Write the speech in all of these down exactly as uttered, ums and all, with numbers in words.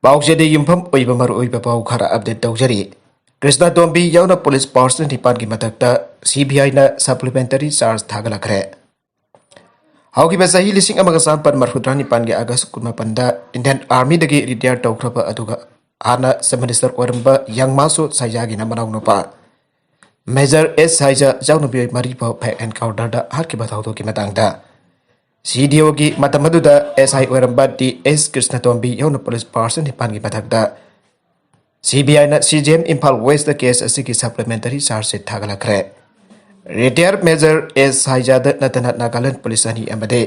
ꯄꯥꯎꯆꯦꯗ ꯌꯨꯝꯐꯝ ꯑꯣꯏꯕ ꯃꯔꯨꯑꯣꯏꯕ ꯄꯥꯎ ꯈꯔ ꯑꯞꯗꯦꯠ ꯇꯧꯖꯔꯤ꯫ ꯀ꯭ꯔꯤꯁꯅ ꯇꯣꯝꯕꯤ ꯌꯥꯎꯅ ꯄꯨꯂꯤꯁ ꯄꯥꯔꯁꯟ ꯅꯤꯄꯥꯟꯒꯤ ꯃꯊꯛꯇ ꯁꯤ ꯕꯤ ꯑꯥꯏꯅ ꯁꯄ꯭ꯂꯤꯃꯦꯟꯇꯔꯤ ꯆꯥꯔꯖ ꯊꯥꯒꯠꯂꯛꯈ꯭ꯔꯦ꯫ ꯍꯧꯈꯤꯕ ꯆꯍꯤ ꯂꯤꯁꯤꯡ ꯑꯃꯒ ꯆꯥꯃꯥꯄꯟ ꯃꯔꯐꯨꯇꯔꯥ ꯅꯤꯄꯥꯟꯒꯤ ꯑꯥꯒꯁ ꯀꯨꯟꯃꯥꯄꯟꯗ ꯏꯟꯗꯤꯌꯟ ꯑꯥꯔꯃꯤꯗꯒꯤ ꯔꯤꯇꯥꯌꯔ ꯇꯧꯈ꯭ꯔꯕ ꯑꯗꯨꯒ ꯍꯥꯟꯅ ꯁꯕ ꯃꯤꯅꯤꯁꯇꯔ ꯑꯣꯏꯔꯝꯕ ꯌꯪꯃꯥꯁꯣ ꯁꯥꯏꯖꯥꯒꯤꯅ ꯃꯅꯥꯎꯅꯨꯄꯥ ꯃꯦꯖꯔ ꯑꯦꯁ ꯁꯥꯏꯖꯥ ꯌꯥꯎꯅ ꯃꯤꯑꯣꯏ ꯃꯔꯤ ꯐꯥꯎ ꯐꯦꯛ ꯑꯦꯟꯀꯥꯎꯟꯇꯔꯗ ꯍꯥꯠꯈꯤꯕ ꯊꯧꯗꯣꯛꯀꯤ ꯃꯇꯥꯡꯗ ꯁꯤ ꯗꯤ ꯑꯣꯒꯤ ꯃꯇꯝ ꯑꯗꯨꯗ ꯑꯦꯁ ꯑꯥꯏ ꯑꯣꯏꯔꯝꯕ ꯇꯤ ꯑꯦꯁ ꯀ꯭ꯔꯤꯁꯅꯇꯣꯝꯕꯤ ꯌꯥꯎꯅ ꯄꯨꯂꯤꯁ ꯄꯥꯔꯁꯟ ꯅꯤꯄꯥꯟꯒꯤ ꯃꯊꯛꯇ ꯁꯤ ꯕꯤ ꯑꯥꯏꯅ C G M Imphal west case ꯑꯁꯤꯒꯤ ꯁꯄ꯭ꯂꯤꯃꯦꯟꯇꯔꯤ ꯆꯥꯔꯖ ꯁꯤꯠ ꯊꯥꯒꯠꯂꯛꯈ꯭ꯔꯦ꯫ ꯔꯤꯇꯥꯌꯔ ꯃꯦꯖꯔ ꯑꯦꯁ ꯁꯥꯏꯖꯥꯗ ꯅꯠꯇꯅ ꯅꯥꯒꯥꯂꯦꯟ ꯄꯨꯂꯤꯁ ꯑꯅꯤ ꯑꯃꯗꯤ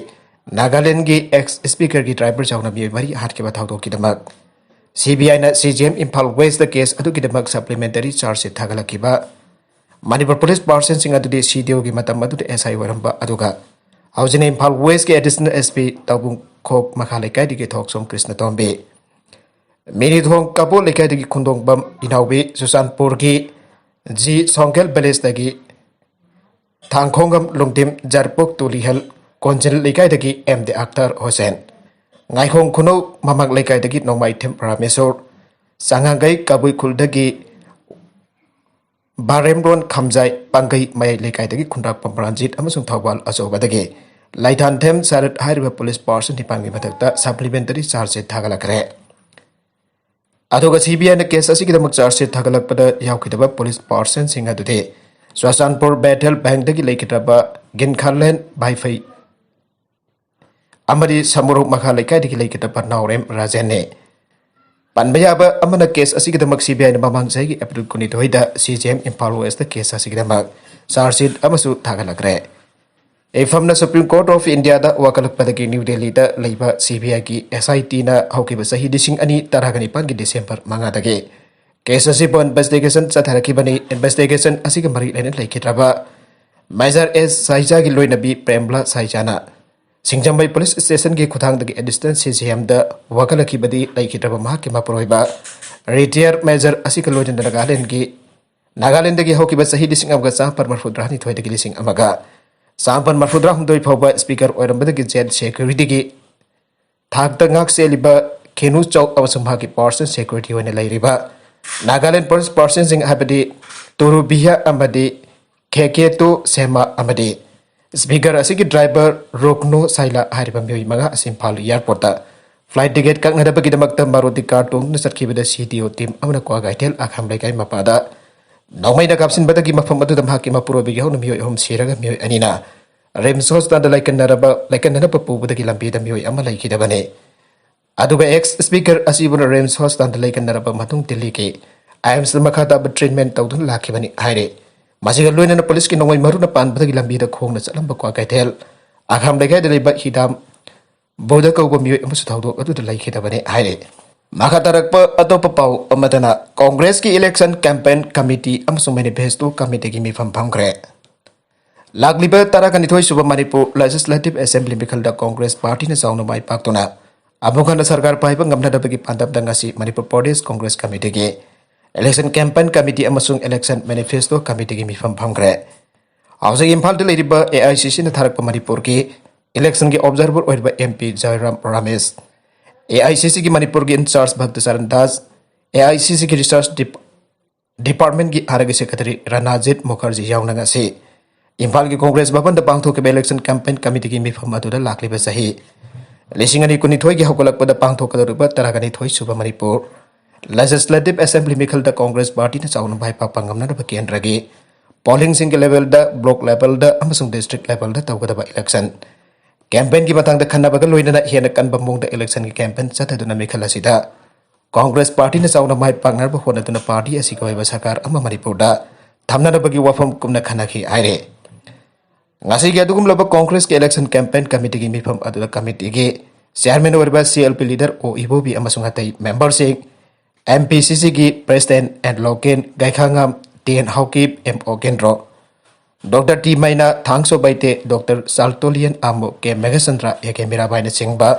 ꯅꯥꯒꯥꯂꯦꯟꯒꯤ ꯑꯦꯛꯁ ꯁ꯭ꯄꯤꯀꯔꯒꯤ ꯗ꯭ꯔꯥꯏꯚꯔ ꯌꯥꯎꯅ ꯃꯤꯑꯣꯏ ꯃꯔꯤ ꯍꯥꯠꯈꯤꯕ ꯊꯧꯗꯣꯛꯀꯤꯗꯃꯛ ꯁꯤ ꯕꯤ ꯑꯥꯏꯅ C G M Imphal west case ꯑꯗꯨꯒꯤꯗꯃꯛ ꯁꯄ꯭ꯂꯤꯃꯦꯟꯇꯔꯤ ꯆꯥꯔꯖ ꯁꯤꯠ ꯊꯥꯒꯠꯂꯛꯈꯤꯕ ꯃꯅꯤꯄꯨꯔ ꯄꯨꯂꯤꯁ ꯄꯥꯔꯁꯟꯁꯤꯡ ꯑꯗꯨꯗꯤ ꯁꯤ ꯗꯤ ꯑꯣꯒꯤ ꯃꯇꯝ ꯑꯗꯨꯗ ꯑꯦꯁ ꯑꯥꯏ ꯑꯣꯏꯔꯝꯕ ꯑꯗꯨꯒ ꯍꯧꯖꯤꯛꯅ ꯏꯝꯐꯥꯜ ꯋꯦꯁꯀꯤ ꯑꯦꯗꯤꯁꯅꯦꯜ ꯑꯦꯁ ꯄꯤ ꯇꯧꯕꯨꯡꯈꯣꯛ ꯃꯈꯥ ꯂꯩꯀꯥꯏꯗꯒꯤ ꯊꯣꯛꯆꯣꯝ ꯀ꯭ꯔꯤꯁꯅꯇꯣꯝꯕꯤ, ꯃꯤꯔꯤꯊꯣꯡ ꯀꯕꯣ ꯂꯩꯀꯥꯏꯗꯒꯤ ꯈꯨꯟꯗꯣꯡꯕꯝ ꯏꯅꯥꯎꯕꯤ, ꯆꯨꯔꯆꯥꯟꯄꯨꯔꯒꯤ ꯖꯤ ꯁꯣꯡꯒꯦꯜ ꯚꯤꯂꯦꯖꯇꯒꯤ ꯊꯥꯡꯈꯣꯡꯉꯝ ꯂꯨꯡꯗꯤꯝ, ꯖꯔꯄꯣꯛ ꯇꯨꯂꯤꯍꯜ ꯀꯣꯟꯖꯤꯜ ꯂꯩꯀꯥꯏꯗꯒꯤ ꯑꯦꯝ ꯗꯤ ꯑꯈꯇꯔ ꯍꯣꯁꯦꯟ, ꯉꯥꯏꯈꯣꯡ ꯈꯨꯅꯧ ꯃꯃꯥꯡ ꯂꯩꯀꯥꯏꯗꯒꯤ ꯅꯣꯡꯃꯥꯏꯊꯦꯝ ꯔꯥꯃꯦꯁꯣꯔ, ꯆꯉꯥꯡꯒꯩ ꯀꯕꯨꯏ ꯈꯨꯜꯗꯒꯤ ꯕꯥꯔꯦꯝꯔꯣꯟ ꯈꯝꯖꯥꯏ, ꯄꯥꯡꯒꯩ ꯃꯌꯥꯏ ꯂꯩꯀꯥꯏꯗꯒꯤ ꯈꯨꯟꯗ꯭ꯔꯥꯛꯄꯝ ꯄ꯭ꯔꯥꯟꯖꯤꯠ ꯑꯃꯁꯨꯡ ꯊꯧꯕꯥꯜ ꯑꯆꯧꯕꯗꯒꯤ ꯂꯥꯏꯊꯥꯟꯊꯦꯝ ꯁꯥꯔꯠ ꯍꯥꯏꯔꯤꯕ ꯄꯨꯂꯤꯁ ꯄꯥꯔꯁꯟ ꯅꯤꯄꯥꯟꯒꯤ ꯃꯊꯛꯇ ꯁꯄ꯭ꯂꯤꯃꯦꯟꯇꯔꯤ ꯆꯥꯔꯖ ꯁꯤꯠ ꯊꯥꯒꯠꯂꯛꯈ꯭ꯔꯦ꯫ ꯑꯗꯨꯒ ꯁꯤ ꯕꯤ ꯑꯥꯏꯅ ꯀꯦꯁ ꯑꯁꯤꯒꯤꯗꯃꯛ ꯆꯥꯔꯖ ꯁꯤꯠ ꯊꯥꯒꯠꯂꯛꯄꯗ ꯌꯥꯎꯈꯤꯗꯕ ꯄꯨꯂꯤꯁ ꯄꯥꯔꯁꯟꯁꯤꯡ ꯑꯗꯨꯗꯤ ꯆꯨꯔꯆꯥꯟꯄꯨꯔ ꯕꯦꯊꯦꯜ ꯕꯦꯡꯗꯒꯤ ꯂꯩꯈꯤꯗ꯭ꯔꯕ ꯒꯤꯟꯈꯥꯂꯦꯟ ꯚꯥꯏꯐꯩ ꯑꯃꯗꯤ ꯁꯃꯨꯔꯣꯛ ꯃꯈꯥ ꯂꯩꯀꯥꯏꯗꯒꯤ ꯂꯩꯈꯤꯗ꯭ꯔꯕ ꯅꯥꯎꯔꯦꯝ ꯔꯥꯖꯦꯟꯅꯤ꯫ ꯄꯟꯕ ꯌꯥꯕ ꯑꯃꯅ, ꯀꯦꯁ ꯑꯁꯤꯒꯤꯗꯃꯛ ꯁꯤ ꯕꯤ ꯑꯥꯏꯅ ꯃꯃꯥꯡ ꯆꯍꯤꯒꯤ ꯑꯦꯄ꯭ꯔꯤꯜ ꯀꯨꯟꯅꯤꯊꯣꯏꯗ C G M Imphal west case ꯑꯁꯤꯒꯤꯗꯃꯛ ꯆꯥꯔꯖ ꯁꯤꯠ ꯑꯃꯁꯨ ꯊꯥꯒꯠꯂꯛꯈ꯭ꯔꯦ꯫ ꯏꯐꯝꯅ ꯁꯨꯄ꯭ꯔꯤꯝ ꯀꯣꯔꯠ ꯑꯣꯐ ꯏꯟꯗꯤꯌꯥꯗ ꯋꯥꯀꯠꯂꯛꯄꯗꯒꯤ ꯅ꯭ꯌꯨ ꯗꯦꯜꯂꯤꯗ ꯂꯩꯕ ꯁꯤ ꯕꯤ ꯑꯥꯏꯒꯤ ꯑꯦꯁ ꯑꯥꯏ ꯇꯤꯅ ꯍꯧꯈꯤꯕ ꯆꯍꯤ ꯂꯤꯁꯤꯡ ꯑꯅꯤ ꯇꯔꯥꯒ ꯅꯤꯄꯥꯟꯒꯤ ꯗꯤꯁꯦꯝꯕꯔ ꯃꯉꯥꯗꯒꯤ ꯀꯦꯁ ꯑꯁꯤꯕꯨ ꯏꯟꯚꯦꯁꯇꯤꯒꯦꯁꯟ ꯆꯠꯊꯔꯛꯈꯤꯕꯅꯤ꯫ ꯏꯟꯚꯦꯁꯇꯤꯒꯦꯁꯟ ꯑꯁꯤꯒ ꯃꯔꯤ ꯂꯩꯅꯅ ꯂꯩꯈꯤꯗ꯭ꯔꯕ ꯃꯦꯖꯔ ꯑꯦꯁ ꯁꯥꯏꯖꯥꯒꯤ ꯂꯣꯏꯅꯕꯤ ꯄ꯭ꯔꯦꯝꯂꯥ ꯁꯥꯏꯖꯥꯅ ꯁꯤꯡꯖꯃꯩ ꯄꯨꯂꯤꯁ ꯁ꯭ꯇꯦꯁꯟꯒꯤ ꯈꯨꯠꯊꯥꯡꯗꯒꯤ ꯑꯦꯗꯤꯁꯅꯦꯜ ꯁꯤ ꯖꯤ ꯑꯦꯝꯗ ꯋꯥꯀꯠꯂꯛꯈꯤꯕꯗꯤ ꯂꯩꯈꯤꯗ꯭ꯔꯕ ꯃꯍꯥꯛꯀꯤ ꯃꯄꯨꯔꯣꯏꯕ ꯔꯤꯇꯥꯌꯔ ꯃꯦꯖꯔ ꯑꯁꯤꯒ ꯂꯣꯏꯅꯅ ꯅꯥꯒꯥꯂꯦꯟꯒꯤ, ꯅꯥꯒꯥꯂꯦꯟꯗꯒꯤ ꯍꯧꯈꯤꯕ ꯆꯍꯤ ꯂꯤꯁꯤꯡ ꯑꯃꯒ ꯆꯥꯃꯥꯄꯟ ꯃꯔꯐꯨꯇꯔꯥꯅꯤꯊꯣꯏꯗꯒꯤ ꯂꯤꯁꯤꯡ ꯑꯃꯒ ꯆꯥꯃꯥꯄꯟ ꯃꯔꯐꯨꯇꯔꯥꯍꯨꯝꯗꯣꯏ ꯐꯥꯎꯕ ꯁ꯭ꯄꯤꯀꯔ ꯑꯣꯏꯔꯝꯕꯗꯒꯤ ꯖꯦꯜ ꯁꯦꯀ꯭ꯌꯨꯔꯤꯇꯤꯒꯤ ꯊꯥꯛꯇ ꯉꯥꯛ ꯆꯦꯜꯂꯤꯕ ꯈꯦꯅꯨ ꯆꯧ ꯑꯃꯁꯨꯡ ꯃꯍꯥꯛꯀꯤ personal security ꯑꯣꯏꯅ ꯂꯩꯔꯤꯕ ꯅꯥꯒꯥꯂꯦꯟ police personꯁꯤꯡ ꯍꯥꯏꯕꯗꯤ ꯇꯨꯔꯨꯕꯤꯌꯥ ꯑꯃꯗꯤ ꯈꯦꯀꯦꯇꯨ ꯁꯦꯃꯥ ꯑꯃꯗꯤ speaker ꯑꯁꯤꯒꯤ driver ꯔꯣꯛꯅꯨ ꯁꯥꯏꯂꯥ ꯍꯥꯏꯔꯤꯕ ꯃꯤꯑꯣꯏ ꯃꯉꯥ ꯑꯁꯤ Imphal airportꯇ flight ticket ꯀꯛꯅꯅꯕꯒꯤꯗꯃꯛꯇ Maruti car ꯇꯣꯡꯗꯨꯅ ꯆꯠꯈꯤꯕꯗ CDO team ꯑꯃꯅ ꯀ꯭ꯋꯥꯀꯩꯊꯦꯜ ꯑꯈꯥꯝ ꯂꯩꯀꯥꯏ ꯃꯄꯥꯗ ꯅꯣꯡꯃꯩꯅ ꯀꯥꯞꯁꯤꯟꯕꯗꯒꯤ ꯃꯐꯝ ꯑꯗꯨꯗ ꯃꯍꯥꯛꯀꯤ ꯃꯄꯨꯔꯣꯏꯕꯒꯤ ꯍꯧꯅ ꯃꯤꯑꯣꯏ ꯑꯍꯨꯝ ꯁꯤꯔꯒ ꯃꯤꯑꯣꯏ ꯑꯅꯤꯅ RIMS hospitalꯗ ꯂꯥꯏꯀꯠꯅꯔꯕ ꯂꯥꯏꯀꯠꯅꯅꯕ ꯄꯨꯕꯗꯒꯤ ꯂꯝꯕꯤꯗ ꯃꯤꯑꯣꯏ ꯑꯃ ꯂꯩꯈꯤꯗꯕꯅꯤ꯫ ꯑꯗꯨꯒ ex speaker ꯑꯁꯤꯕꯨꯅ RIMS hospitalꯗ ꯂꯩꯀꯠꯅꯔꯕ ꯃꯇꯨꯡ ꯗꯤꯜꯂꯤꯒꯤ AIIMSꯇ ꯃꯈꯥ ꯇꯥꯕ treatment ꯇꯧꯗꯨꯅ ꯂꯥꯛꯈꯤꯕꯅꯤ ꯍꯥꯏꯔꯤ꯫ ꯃꯁꯤꯒ ꯂꯣꯏꯅꯅ policeꯀꯤ ꯅꯣꯡꯃꯩ ꯃꯔꯨꯅ ꯄꯥꯟꯕꯗꯒꯤ ꯂꯝꯕꯤꯗ ꯈꯣꯡꯅ ꯆꯠꯂꯝꯕ ꯀ꯭ꯋꯥꯀꯩꯊꯦꯜ ꯑꯈꯥꯝ ꯂꯩꯀꯥꯏꯗ ꯂꯩꯕ ꯍꯤꯗꯥꯝ ꯕꯨꯙ ꯀꯧꯕ ꯃꯤꯑꯣꯏ ꯑꯃꯁꯨ ꯊꯧꯗꯣꯛ ꯑꯗꯨꯗ ꯂꯩꯈꯤꯗꯕꯅꯤ ꯍꯥꯏꯔꯤ꯫ ꯃꯈꯥ ꯇꯥꯔꯛꯄ ꯑꯇꯣꯞꯄ ꯄꯥꯎ ꯑꯃꯗꯅ Congressꯀꯤ election campaign committee ꯑꯃꯁꯨꯡ manifesto committeeꯒꯤ ꯃꯤꯐꯝ ꯐꯝꯈ꯭ꯔꯦ꯫ ꯂꯥꯛꯂꯤꯕ ꯇꯔꯥꯒ ꯅꯤꯊꯣꯏ ꯁꯨꯕ ꯃꯅꯤꯄꯨꯔ Legislative Assembly ꯃꯤꯈꯜꯗ Congress partyꯅ ꯆꯥꯎꯅ ꯃꯥꯏ ꯄꯥꯛꯇꯨꯅ ꯑꯃꯨꯛ ꯍꯟꯅ ꯁꯔꯀꯥꯔ ꯄꯥꯏꯕ ꯉꯝꯅꯅꯕꯒꯤ ꯄꯥꯟꯗꯝꯗ ꯉꯁꯤ Manipur Pradesh Congress Committeeꯒꯤ election campaign committee ꯑꯃꯁꯨꯡ election manifesto committeeꯒꯤ ꯃꯤꯐꯝ ꯐꯝꯈ꯭ꯔꯦ꯫ ꯍꯧꯖꯤꯛ ꯏꯝꯐꯥꯜꯗ ꯂꯩꯔꯤꯕ AICCꯅ ꯊꯥꯔꯛꯄ ꯃꯅꯤꯄꯨꯔꯒꯤ electionꯒꯤ observer ꯑꯣꯏꯔꯤꯕ MP ꯖꯣꯏꯔꯥꯝ ꯔꯥꯃꯦꯁ, AICCꯒꯤ ꯃꯅꯤꯄꯨꯔꯒꯤ in charge ꯚꯛꯇ Charan Das, AICCꯒꯤ research dep-, departmentꯒꯤ ꯍꯥꯟꯅꯒꯤ secretary ꯔꯅꯥꯖꯤꯠ ꯃꯨꯈꯔꯖꯤ ꯌꯥꯎꯅ ꯉꯁꯤ ꯏꯝꯐꯥꯜꯒꯤ Congress ꯚꯕꯟꯗ ꯄꯥꯡꯊꯣꯛꯈꯤꯕ election campaign committeeꯒꯤ ꯃꯤꯐꯝ ꯑꯗꯨꯗ ꯂꯥꯛꯂꯤꯕ ꯆꯍꯤ ꯂꯤꯁꯤꯡ ꯑꯅꯤ ꯀꯨꯟꯅꯤꯊꯣꯏꯒꯤ ꯍꯧꯒꯠꯂꯛꯄꯗ ꯄꯥꯡꯊꯣꯛꯀꯗꯧꯔꯤꯕ ꯇꯔꯥꯒ ꯅꯤꯊꯣꯏ ꯁꯨꯕ ꯃꯅꯤꯄꯨꯔ Legislative Assembly ꯃꯤꯈꯜꯗ Congress partyꯅ ꯆꯥꯎꯅ ꯃꯥꯏ ꯄꯥꯛꯄ ꯉꯝꯅꯅꯕ ꯀꯦꯟꯗ꯭ꯔꯒꯤ pollingꯁꯤꯡꯒꯤ levelꯗ, block levelꯗ ꯑꯃꯁꯨꯡ district levelꯗ ꯇꯧꯒꯗꯕ election campaignꯒꯤ ꯃꯇꯥꯡꯗ ꯈꯟꯅꯕꯒ ꯂꯣꯏꯅꯅ ꯍꯦꯟꯅ ꯀꯟꯕ ꯃꯑꯣꯡꯗ electionꯒꯤ campaign ꯆꯠꯊꯗꯨꯅ ꯃꯤꯈꯜ ꯑꯁꯤꯗ Congress partyꯅ ꯆꯥꯎꯅ ꯃꯥꯏ ꯄꯥꯛꯅꯕ ꯍꯣꯠꯅꯗꯨꯅ party ꯑꯁꯤꯒꯤ ꯑꯣꯏꯕ ꯁꯔꯀꯥꯔ ꯑꯃ ꯃꯅꯤꯄꯨꯔꯗ ꯊꯝꯅꯅꯕꯒꯤ ꯋꯥꯐꯝ ꯀꯨꯞꯅ ꯈꯟꯅꯈꯤ ꯍꯥꯏꯔꯤ꯫ ꯉꯁꯤꯒꯤ ꯑꯗꯨꯒꯨꯝꯂꯕ Congressꯀꯤ election campaign committeeꯒꯤ ꯃꯤꯐꯝ ꯑꯗꯨꯗ committeeꯒꯤ chairman ꯑꯣꯏꯔꯤꯕ CLP leader ꯑꯣ ꯏꯕꯣꯕꯤ ꯑꯃꯁꯨꯡ ꯑꯇꯩ memberꯁꯤꯡ, MPCCꯒꯤ president ꯑꯦꯟ ꯂꯣꯀꯦꯟ, ꯒꯥꯏꯈꯥꯉꯥꯝ ꯇꯦꯟ Haokip, M Okendro, doctor T Meina, Thangso Baite, doctor Chaltonlien Amo, K Meghachandra, A K ꯃꯤꯔꯥꯕꯥꯏꯅꯆꯤꯡꯕ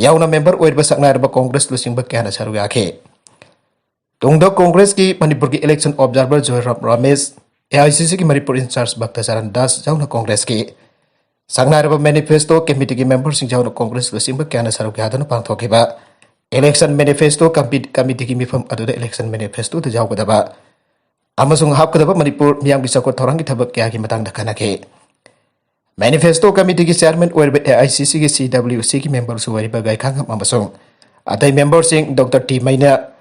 ꯌꯥꯎꯅ member ꯑꯣꯏꯔꯤꯕ ꯁꯛꯅꯥꯏꯔꯕ Congress ꯂꯨꯆꯤꯡꯕ ꯀꯌꯥꯅ ꯁꯔꯨꯛ ꯌꯥꯈꯤ꯫ ꯇꯨꯡꯗ Congressꯀꯤ ꯃꯅꯤꯄꯨꯔꯒꯤ election observer ꯖꯣꯏꯔꯥꯝ Ramesh, AICCꯒꯤ Manipur in charge ꯚꯛꯇ Charan Das ꯌꯥꯎꯅ Congressꯀꯤ ꯁꯛꯅꯥꯏꯔꯕ manifesto committeeꯒꯤ memberꯁꯤꯡ ꯌꯥꯎꯅ Congress ꯂꯨꯆꯤꯡꯕ ꯀꯌꯥꯅ ꯁꯔꯨꯛ ꯌꯥꯗꯨꯅ ꯄꯥꯡꯊꯣꯛꯈꯤꯕ Election Manifesto Committee-ꯒꯤ ꯃꯤꯐꯝ ꯑꯗꯨꯗ election manifesto-ꯗ ꯌꯥꯎꯒꯗꯕ ꯑꯃꯁꯨꯡ ꯍꯥꯞꯀꯗꯕ ꯃꯅꯤꯄꯨꯔ ꯃꯤꯌꯥꯝꯒꯤ ꯆꯥꯎꯈꯠ ꯊꯧꯔꯥꯡꯒꯤ ꯊꯕꯛ ꯀꯌꯥꯒꯤ ꯃꯇꯥꯡꯗ ꯈꯟꯅꯈꯤ꯫ Manifesto Committee-ꯒꯤ chairman ꯑꯣꯏꯔꯤꯕ A I C C-ꯒꯤ C W C-ꯒꯤ member-ꯁꯨ ꯑꯣꯏꯔꯤꯕ ꯒꯥꯏꯈꯥꯉꯝ ꯑꯃꯁꯨꯡ ꯑꯇꯩ member-ꯁꯤꯡ Doctor T Meina,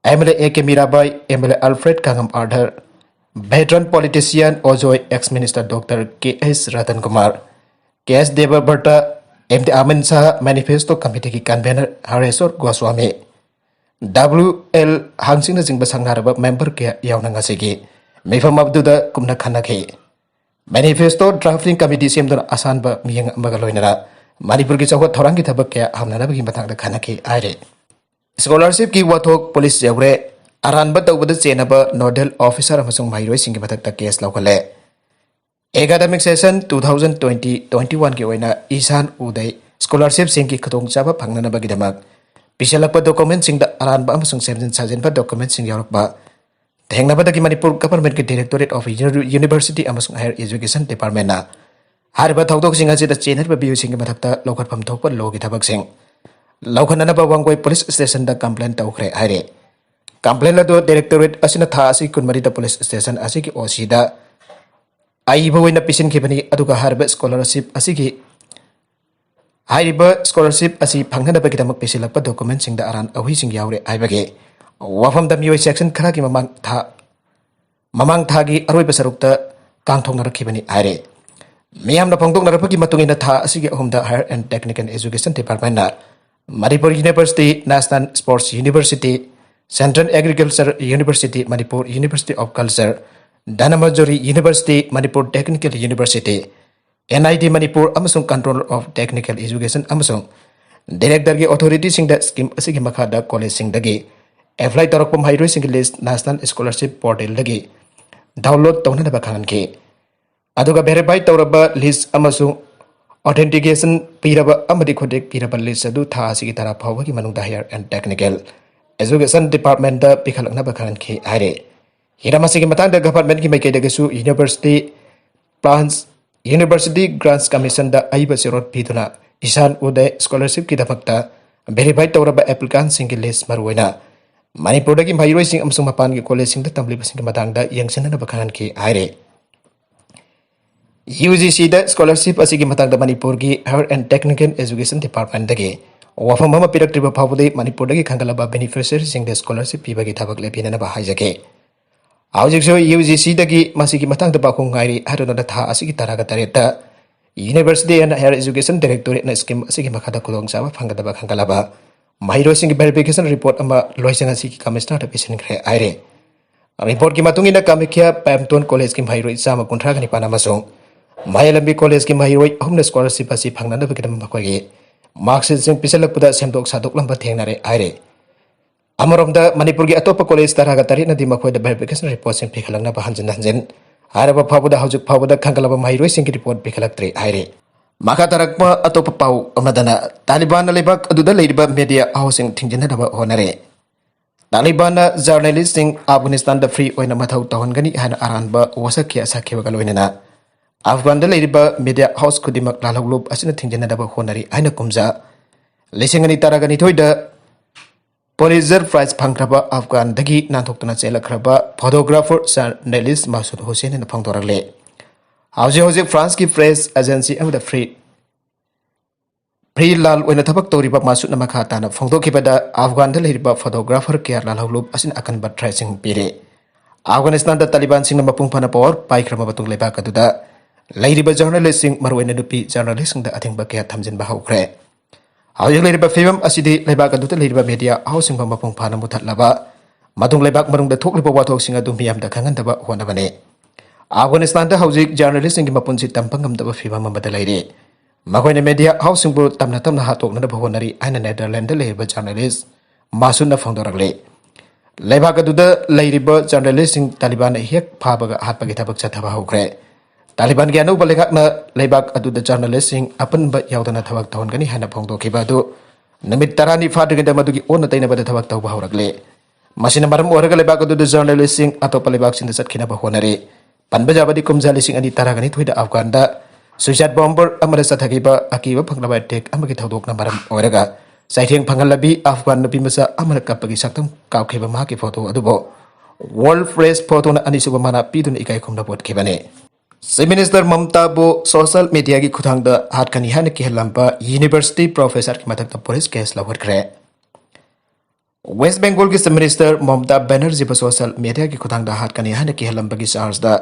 M L A A K Mirabai, M L A Alfred Kangam Arthur, veteran politician ꯑꯣꯖꯣꯏ, ex minister Doctor K S Ratan Kumar, K S Debabrata, M T Aman Saha, Manifesto Committee-ꯒꯤ convener Hareswar Goswami, W L ꯍꯥꯡꯆꯤꯡꯅꯆꯤꯡꯕ ꯁꯪꯒꯥꯔꯕ member ꯀꯌꯥ ꯌꯥꯎꯅ ꯉꯁꯤꯒꯤ ꯃꯤꯐꯝ ꯑꯗꯨꯗ ꯀꯨꯞꯅ ꯈꯟꯅꯈꯤ꯫ Manifesto drafting committee ꯁꯦꯝꯗꯨꯅ ꯑꯁꯥꯟꯕ ꯃꯤꯠꯌꯦꯡ ꯑꯃꯒ ꯂꯣꯏꯅꯅ ꯃꯅꯤꯄꯨꯔꯒꯤ ꯆꯥꯎꯈꯠ ꯊꯧꯔꯥꯡꯒꯤ ꯊꯕꯛ ꯀꯌꯥ ꯍꯧꯅꯅꯕꯒꯤ ꯃꯇꯥꯡꯗ ꯈꯟꯅꯈꯤ ꯍꯥꯏꯔꯤ꯫ Scholarship-ꯀꯤ ꯋꯥꯊꯣꯛ police ꯌꯧꯔꯦ꯫ ꯑꯔꯥꯟꯕ ꯇꯧꯕꯗ ꯆꯦꯟꯅꯕ nodal officer ꯑꯃꯁꯨꯡ ꯃꯍꯩꯔꯣꯏꯁꯤꯡꯒꯤ ꯃꯊꯛꯇ case ꯂꯧꯈꯠꯂꯦ꯫ Academic session two thousand twenty twenty-one-ꯒꯤ ꯑꯣꯏꯅ ꯏꯁꯥꯟ ꯎꯗꯩ scholarship-ꯁꯤꯡꯒꯤ ꯈꯨꯗꯣꯡꯆꯥꯕ ꯐꯪꯅꯅꯕꯒꯤꯗꯃꯛ ꯄꯤꯁꯤꯜꯂꯛꯄ document-ꯁꯤꯡꯗ ꯑꯔꯥꯟꯕ ꯑꯃꯁꯨꯡ ꯁꯦꯝꯖꯤꯟ ꯁꯥꯖꯤꯟꯕ document-ꯁꯤꯡ ꯌꯥꯎꯔꯛꯄ ꯊꯦꯡꯅꯕꯗꯒꯤ Manipur government-ꯀꯤ Directorate of Uni-, University ꯑꯃꯁꯨꯡ Higher Education Department-ꯅ ꯍꯥꯏꯔꯤꯕ ꯊꯧꯗꯣꯛꯁꯤꯡ ꯑꯁꯤꯗ ꯆꯦꯟꯅꯔꯤꯕ ꯃꯤꯑꯣꯏꯁꯤꯡꯒꯤ ꯃꯊꯛꯇ ꯂꯧꯈꯠꯐꯝ ꯊꯣꯛꯄ law-ꯒꯤ ꯊꯕꯛꯁꯤꯡ ꯂꯧꯈꯠꯅꯅꯕ ꯋꯥꯡꯒꯣꯏ police station-ꯗ complaint ꯇꯧꯈ꯭ꯔꯦ ꯍꯥꯏꯔꯤ꯫ Complaint ꯑꯗꯨ Directorate ꯑꯁꯤꯅ ꯊꯥ ꯑꯁꯤ ꯀꯨꯟꯃꯔꯤꯗ police station ꯑꯁꯤꯒꯤ O C-ꯗ ꯑꯏꯕ ꯑꯣꯏꯅ ꯄꯤꯁꯤꯟꯈꯤꯕꯅꯤ, ꯑꯗꯨꯒ ꯍꯥꯏꯔꯤꯕ scholarship ꯑꯁꯤꯒꯤ, ꯍꯥꯏꯔꯤꯕ scholarship ꯑꯁꯤ ꯐꯪꯅꯅꯕꯒꯤꯗꯃꯛ ꯄꯤꯁꯤꯜꯂꯛꯄ document-ꯁꯤꯡꯗ ꯑꯔꯥꯟ ꯑꯍꯨꯏꯁꯤꯡ ꯌꯥꯎꯔꯦ ꯍꯥꯏꯕꯒꯤ ꯋꯥꯐꯝꯗ ꯃꯤꯑꯣꯏ section ꯈꯔꯒꯤ ꯃꯃꯥꯡ ꯊꯥ, ꯃꯃꯥꯡ ꯊꯥꯒꯤ ꯑꯔꯣꯏꯕ ꯁꯔꯨꯛꯇ ꯀꯥꯡꯊꯣꯛꯅꯔꯛꯈꯤꯕꯅꯤ ꯍꯥꯏꯔꯦ꯫ ꯃꯤꯌꯥꯝꯅ ꯐꯣꯡꯗꯣꯛꯅꯔꯛꯄꯒꯤ ꯃꯇꯨꯡ ꯏꯟꯅ ꯊꯥ ꯑꯁꯤꯒꯤ ꯑꯍꯨꯝꯗ Higher and Technical Education Department-ꯅ Manipur University, National Sports University, Central Agriculture University, Manipur University of Culture, Dhanamanjuri University, Manipur Technical University, N I T Manipur ꯑꯃꯁꯨꯡ Controller of Technical Education ꯑꯃꯁꯨꯡ Director-ꯒꯤ authority-ꯁꯤꯡꯗ scheme ꯑꯁꯤꯒꯤ ꯃꯈꯥꯗ college-ꯁꯤꯡꯗꯒꯤ apply ꯇꯧꯔꯛꯄ ꯃꯍꯩꯔꯣꯏꯁꯤꯡꯒꯤ list National Scholarship Portal-ꯗꯒꯤ download ꯇꯧꯅꯅꯕ ꯈꯪꯍꯟꯈꯤ꯫ ꯑꯗꯨꯒ verify ꯇꯧꯔꯕ list ꯑꯃꯁꯨꯡ authentication ꯄꯤꯔꯕ ꯑꯃꯗꯤ ꯈꯨꯗꯦꯛ ꯄꯤꯔꯕ list ꯑꯗꯨ ꯊꯥ ꯑꯁꯤꯒꯤ ꯇꯔꯥ ꯐꯥꯎꯕꯒꯤ ꯃꯅꯨꯡꯗ Higher and Technical Education Department-ꯇ ꯄꯤꯈꯠꯂꯛꯅꯕ ꯈꯪꯍꯟꯈꯤ ꯍꯥꯏꯔꯤ꯫ ꯍꯤꯔꯝ ꯑꯁꯤꯒꯤ ꯃꯇꯥꯡꯗ government-ꯀꯤ ꯃꯥꯏꯀꯩꯗꯒꯤꯁꯨ University Plans, University Grants Commission-ꯗ ꯑꯏꯕ ꯆꯦꯔꯣꯜ ꯄꯤꯗꯨꯅ ꯏꯁꯥꯟ ꯎꯗꯦ scholarship-ꯀꯤꯗꯃꯛꯇ ꯚꯦꯔꯤꯐꯥꯏ ꯇꯧꯔꯕ ꯑꯦꯄ꯭ꯂꯤꯀꯥꯟꯁꯤꯡꯒꯤ ꯂꯤꯁ, ꯃꯔꯨꯑꯣꯏꯅ ꯃꯅꯤꯄꯨꯔꯗꯒꯤ ꯃꯍꯩꯔꯣꯏꯁꯤꯡ ꯑꯃꯁꯨꯡ ꯃꯄꯥꯟꯒꯤ ꯀꯣꯂꯦꯖꯁꯤꯡꯗ ꯇꯝꯂꯤꯕꯁꯤꯡꯒꯤ ꯃꯇꯥꯡꯗ ꯌꯦꯡꯁꯤꯟꯅꯅꯕ ꯈꯪꯍꯟꯈꯤ ꯍꯥꯏꯔꯦ꯫ ꯌꯨ ꯖꯤ ꯁꯤꯗ ꯁ꯭ꯀꯣꯂꯔꯁꯤꯞ ꯑꯁꯤꯒꯤ ꯃꯇꯥꯡꯗ ꯃꯅꯤꯄꯨꯔꯒꯤ Health and Technical Education Departmentꯗꯒꯤ ꯋꯥꯐꯝ ꯑꯃ ꯄꯤꯔꯛꯇ꯭ꯔꯤꯕ ꯐꯥꯎꯕꯗꯤ ꯃꯅꯤꯄꯨꯔꯗꯒꯤ ꯈꯟꯒꯠꯂꯕ ꯕꯦꯅꯤꯐꯤꯁꯔꯤꯁꯤꯡꯗ ꯁ꯭ꯀꯣꯂꯔꯁꯤꯞ ꯄꯤꯕꯒꯤ ꯊꯕꯛ ꯂꯦꯞꯄꯤꯅꯅꯕ ꯍꯥꯏꯖꯒꯦ꯫ ꯍꯧꯖꯤꯛꯁꯨ ꯌꯨ ꯖꯤ ꯁꯤꯗꯒꯤ ꯃꯁꯤꯒꯤ ꯃꯇꯥꯡꯗ ꯄꯥꯎꯈꯨꯝ ꯉꯥꯏꯔꯤ ꯍꯥꯏꯔꯗꯨꯅ ꯊꯥ ꯑꯁꯤꯒꯤ ꯇꯔꯥꯒ ꯇꯔꯦꯠꯇ University and Higher Education Directorateꯅ ꯁ꯭ꯀꯤꯝ ꯑꯁꯤꯒꯤ ꯃꯈꯥꯗ ꯈꯨꯗꯣꯡꯆꯥꯕ ꯐꯪꯒꯗꯕ ꯈꯟꯒꯠꯂꯕ ꯃꯍꯩꯔꯣꯏꯁꯤꯡꯒꯤ ꯚꯦꯔꯤꯐꯤꯀꯦꯁꯟ ꯔꯤꯄꯣꯔꯠ ꯑꯃ ꯂꯣꯏꯁꯪ ꯑꯁꯤꯒꯤ ꯀꯃꯤꯁꯅꯔꯗ ꯄꯤꯁꯤꯟꯈ꯭ꯔꯦ ꯍꯥꯏꯔꯦ꯫ ꯔꯤꯄꯣꯔꯠꯀꯤ ꯃꯇꯨꯡ ꯏꯟꯅ ꯀꯥꯃꯈ꯭ꯌꯥ ꯄꯦꯝꯇꯣꯟ ꯀꯣꯂꯦꯖꯀꯤ ꯃꯍꯩꯔꯣꯏ ꯆꯥꯝꯃ ꯀꯨꯟꯊ꯭ꯔꯥꯒ ꯅꯤꯄꯥꯟ ꯑꯃꯁꯨꯡ ꯃꯌꯥꯏꯂꯝꯕꯤ ꯀꯣꯂꯦꯖꯀꯤ ꯃꯍꯩꯔꯣꯏ ꯑꯍꯨꯝꯅ ꯁ꯭ꯀꯣꯂꯔꯁꯤꯞ ꯑꯁꯤ ꯐꯪꯅꯅꯕꯒꯤꯗꯃꯛ ꯃꯈꯣꯏꯒꯤ ꯃꯥꯔꯛꯁꯤꯠꯁꯤꯡ ꯄꯤꯁꯤꯜꯂꯛꯄꯗ ꯁꯦꯝꯗꯣꯛ ꯁꯥꯗꯣꯛꯂꯝꯕ ꯊꯦꯡꯅꯔꯦ ꯍꯥꯏꯔꯦ꯫ ꯑꯃꯔꯣꯝꯗ ꯃꯅꯤꯄꯨꯔꯒꯤ ꯑꯇꯣꯞꯄ ꯀꯣꯂꯦꯖ ꯇꯔꯥꯒ ꯇꯔꯦꯠꯅꯗꯤ ꯃꯈꯣꯏꯗ ꯚꯦꯔꯤꯐꯤꯀꯦꯁꯟ ꯔꯤꯄꯣꯔꯠꯁꯤꯡ ꯄꯤꯈꯠꯂꯛꯅꯕ ꯍꯟꯖꯤꯟ ꯍꯟꯖꯤꯟ ꯍꯥꯏꯔꯕ ꯐꯥꯎꯕꯗ ꯍꯧꯖꯤꯛ ꯐꯥꯎꯕꯗ ꯈꯟꯒꯠꯂꯕ ꯃꯍꯩꯔꯣꯏꯁꯤꯡꯒꯤ ꯔꯤꯄꯣꯔꯠ ꯄꯤꯈꯠꯂꯛꯇ꯭ꯔꯤ ꯍꯥꯏꯔꯤ꯫ ꯃꯈꯥ ꯇꯥꯔꯛꯄ ꯑꯇꯣꯞꯄ ꯄꯥꯎ ꯑꯃꯗꯅ ꯇꯥꯂꯤꯕꯥꯟꯅ ꯂꯩꯕꯥꯛ ꯑꯗꯨꯗ ꯂꯩꯔꯤꯕ ꯃꯦꯗꯤꯌꯥ ꯍꯥꯎꯁꯁꯤꯡ ꯊꯤꯡꯖꯤꯟꯅꯅꯕ ꯍꯣꯠꯅꯔꯦ꯫ ꯇꯥꯂꯤꯕꯥꯟꯅ ꯖꯔꯅꯦꯂꯤꯁꯁꯤꯡ ꯑꯐꯒꯥꯅꯤꯁꯇꯥꯟꯗ ꯐ꯭ꯔꯤ ꯑꯣꯏꯅ ꯃꯊꯧ ꯇꯧꯍꯟꯒꯅꯤ ꯍꯥꯏꯅ ꯑꯔꯥꯟꯕ ꯋꯥꯁꯛ ꯀꯌꯥ ꯁꯥꯈꯤꯕꯒ ꯂꯣꯏꯅꯅ ꯑꯐꯒꯥꯟꯗ ꯂꯩꯔꯤꯕ ꯃꯦꯗꯤꯌꯥ ꯍꯥꯎꯁ ꯈꯨꯗꯤꯡꯃꯛ ꯂꯥꯜꯍꯧꯂꯨꯞ ꯑꯁꯤꯅ ꯊꯤꯡꯖꯤꯟꯅꯅꯕ ꯍꯣꯠꯅꯔꯤ ꯍꯥꯏꯅ ꯀꯨꯝꯖꯥ ꯂꯤꯁꯤꯡ ꯑꯅꯤ ꯇꯔꯥꯒ ꯅꯤꯊꯣꯏꯗ ꯄꯣꯂꯤꯖꯔ ꯄ꯭ꯔꯥꯏꯖ ꯐꯪꯈ꯭ꯔꯕ ꯑꯐꯒꯥꯟꯗꯒꯤ ꯅꯥꯟꯊꯣꯛꯇꯨꯅ ꯆꯦꯜꯂꯛꯈ꯭ꯔꯕ ꯐꯣꯇꯣꯒ꯭ꯔꯥꯐꯔ ꯖꯔꯅꯦꯂꯤꯁ ꯃꯥꯁꯨꯗ ꯍꯨꯁꯦꯟ ꯍꯥꯏꯅ ꯐꯣꯡꯗꯣꯔꯛꯂꯦ꯫ ꯍꯧꯖꯤꯛ ꯍꯧꯖꯤꯛ ꯐ꯭ꯔꯥꯟꯁꯀꯤ ꯄ꯭ꯔꯦꯁ ꯑꯦꯖꯦꯟꯁꯤ ꯑꯃꯗ ꯐ꯭ꯔꯤ ꯐ꯭ꯔꯤ ꯂꯥꯜ ꯑꯣꯏꯅ ꯊꯕꯛ ꯇꯧꯔꯤꯕ ꯃꯥꯁꯨꯠꯅ ꯃꯈꯥ ꯇꯥꯅ ꯐꯣꯡꯗꯣꯛꯈꯤꯕꯗ ꯑꯐꯒꯥꯟꯗ ꯂꯩꯔꯤꯕ ꯐꯣꯇꯣꯒ꯭ꯔꯥꯐꯔ ꯀꯌꯥ ꯂꯥꯜꯍꯧꯂꯨꯞ ꯑꯁꯤꯅ ꯑꯀꯟꯕ ꯊ꯭ꯔꯦꯠꯁꯤꯡ ꯄꯤꯔꯤ꯫ ꯑꯐꯒꯥꯅꯤꯁꯇꯥꯟꯗ ꯇꯥꯂꯤꯕꯥꯟꯁꯤꯡꯅ ꯃꯄꯨꯡ ꯐꯥꯅ ꯄꯋꯥꯔ ꯄꯥꯏꯈ꯭ꯔꯕ ꯃꯇꯨꯡ ꯂꯩꯕꯥꯛ ꯑꯗꯨꯗ ꯂꯩꯔꯤꯕ ꯖꯔꯅꯦꯂꯤꯁꯁꯤꯡ, ꯃꯔꯨꯑꯣꯏꯅ ꯅꯨꯄꯤ ꯖꯔꯅꯦꯂꯤꯁꯁꯤꯡꯗ ꯑꯊꯤꯡꯕ ꯀꯌꯥ ꯊꯝꯖꯤꯟꯕ ꯍꯧꯈ꯭ꯔꯦ꯫ ꯍꯧꯖꯤꯛ ꯂꯩꯔꯤꯕ ꯐꯤꯕꯝ ꯑꯁꯤꯗꯤ ꯂꯩꯕꯥꯛ ꯑꯗꯨꯗ ꯂꯩꯔꯤꯕ ꯃꯦꯗꯤꯌꯥ ꯍꯥꯎꯁꯁꯤꯡꯕꯨ ꯃꯄꯨꯡ ꯐꯥꯅ ꯃꯨꯊꯠꯂꯕ ꯃꯇꯨꯡ ꯂꯩꯕꯥꯛ ꯃꯅꯨꯡꯗ ꯊꯣꯛꯂꯤꯕ ꯋꯥꯊꯣꯛꯁꯤꯡ ꯑꯗꯨ ꯃꯤꯌꯥꯝꯗ ꯈꯪꯍꯟꯗꯕ ꯍꯣꯠꯅꯕꯅꯤ꯫ ꯑꯐꯒꯥꯅꯤꯁꯇꯥꯟꯗ ꯍꯧꯖꯤꯛ ꯖꯔꯅꯦꯂꯤꯁꯁꯤꯡꯒꯤ ꯃꯄꯨꯟꯁꯤ ꯇꯝꯕ ꯉꯝꯗꯕ ꯐꯤꯕꯝ ꯑꯃꯗ ꯂꯩꯔꯤ꯫ ꯃꯈꯣꯏꯅ ꯃꯦꯗꯤꯌꯥ ꯍꯥꯎꯁꯁꯤꯡꯕꯨ ꯇꯞꯅ ꯇꯞꯅ ꯍꯥꯠꯇꯣꯛꯅꯅꯕ ꯍꯣꯠꯅꯔꯤ ꯍꯥꯏꯅ ꯅꯦꯗꯔꯂꯦꯟꯗ ꯂꯩꯔꯤꯕ ꯖꯔꯅꯦꯂꯤꯁ ꯃꯥꯁꯨꯠꯅ ꯐꯣꯡꯗꯣꯔꯛꯂꯤ꯫ ꯂꯩꯕꯥꯛ ꯑꯗꯨꯗ ꯂꯩꯔꯤꯕ ꯖꯔꯅꯦꯂꯤꯁꯁꯤꯡ ꯇꯥꯂꯤꯕꯥꯟꯅ ꯍꯦꯛ ꯐꯥꯕꯒ ꯍꯥꯠꯄꯒꯤ ꯊꯕꯛ ꯆꯠꯊꯕ ꯍꯧꯈ꯭ꯔꯦ꯫ ꯇꯥꯂꯤꯕꯥꯟꯒꯤ ꯑꯅꯧꯕ ꯂꯩꯉꯥꯛꯅ ꯂꯩꯕꯥꯛ ꯑꯗꯨꯗ ꯖꯔꯅꯦꯂꯤꯁꯁꯤꯡ ꯑꯄꯨꯟꯕ ꯌꯥꯎꯗꯅ ꯊꯕꯛ ꯇꯧꯍꯟꯒꯅꯤ ꯍꯥꯏꯅ ꯐꯣꯡꯗꯣꯛꯈꯤꯕ ꯑꯗꯨ ꯅꯨꯃꯤꯠ ꯇꯔꯥꯅꯤ ꯐꯥꯗ꯭ꯔꯤꯉꯩꯗ ꯃꯗꯨꯒꯤ ꯑꯣꯟꯅ ꯇꯩꯅꯕꯗ ꯊꯕꯛ ꯇꯧꯕ ꯍꯧꯔꯛꯂꯦ꯫ ꯃꯁꯤꯅ ꯃꯔꯝ ꯑꯣꯏꯔꯒ ꯂꯩꯕꯥꯛ ꯑꯗꯨꯗ ꯖꯔꯅꯦꯂꯤꯁꯁꯤꯡ ꯑꯇꯣꯞꯄ ꯂꯩꯕꯥꯛꯁꯤꯡꯗ ꯆꯠꯈꯤꯅꯕ ꯍꯣꯠꯅꯔꯤ꯫ ꯄꯟꯕ ꯌꯥꯕꯗꯤ ꯀꯨꯝꯖꯥ ꯂꯤꯁꯤꯡ ꯑꯅꯤ ꯇꯔꯥꯒ ꯅꯤꯊꯣꯏꯗ ꯑꯐꯒꯥꯟꯗ ꯁꯨꯏꯁꯥꯏꯠ ꯕꯣꯝꯕꯔ ꯑꯃꯅ ꯆꯠꯊꯈꯤꯕ ꯑꯀꯤꯕ ꯐꯪꯂꯕ ꯑꯦꯇꯦꯛ ꯑꯃꯒꯤ ꯊꯧꯗꯣꯛꯅ ꯃꯔꯝ ꯑꯣꯏꯔꯒ ꯆꯩꯊꯦꯡ ꯐꯪꯍꯜꯂꯕꯤ ꯑꯐꯒꯥꯟ ꯅꯨꯄꯤ ꯃꯆꯥ ꯑꯃꯅ ꯀꯞꯄꯒꯤ ꯁꯛꯇꯝ ꯀꯥꯞꯈꯤꯕ ꯃꯍꯥꯛꯀꯤ ꯐꯣꯇꯣ ꯑꯗꯨꯕꯨ World Press Photo-ꯅ ꯑꯅꯤꯁꯨꯕ ꯃꯅꯥ ꯄꯤꯗꯨꯅ ꯏꯀꯥꯏ ꯈꯨꯝꯅꯕ ꯎꯠꯈꯤꯕꯅꯤ꯫ Chief Minister ꯃꯝꯇꯥꯕꯨ social media-ꯒꯤ ꯈꯨꯠꯊꯥꯡꯗ ꯍꯥꯠꯀꯅꯤ ꯍꯥꯏꯅ ꯀꯤꯍꯜꯂꯝꯕ university professor-ꯒꯤ ꯃꯊꯛꯇ police case ꯂꯧꯈꯠꯈ꯭ꯔꯦ꯫ West Bengal-ꯒꯤ Chief Minister ꯃꯃꯇꯥ ꯕꯦꯅꯔꯖꯤꯕꯨ social media-ꯒꯤ ꯈꯨꯠꯊꯥꯡꯗ ꯍꯥꯠꯀꯅꯤ ꯍꯥꯏꯅ ꯀꯤꯍꯜꯂꯝꯕꯒꯤ charge-ꯇ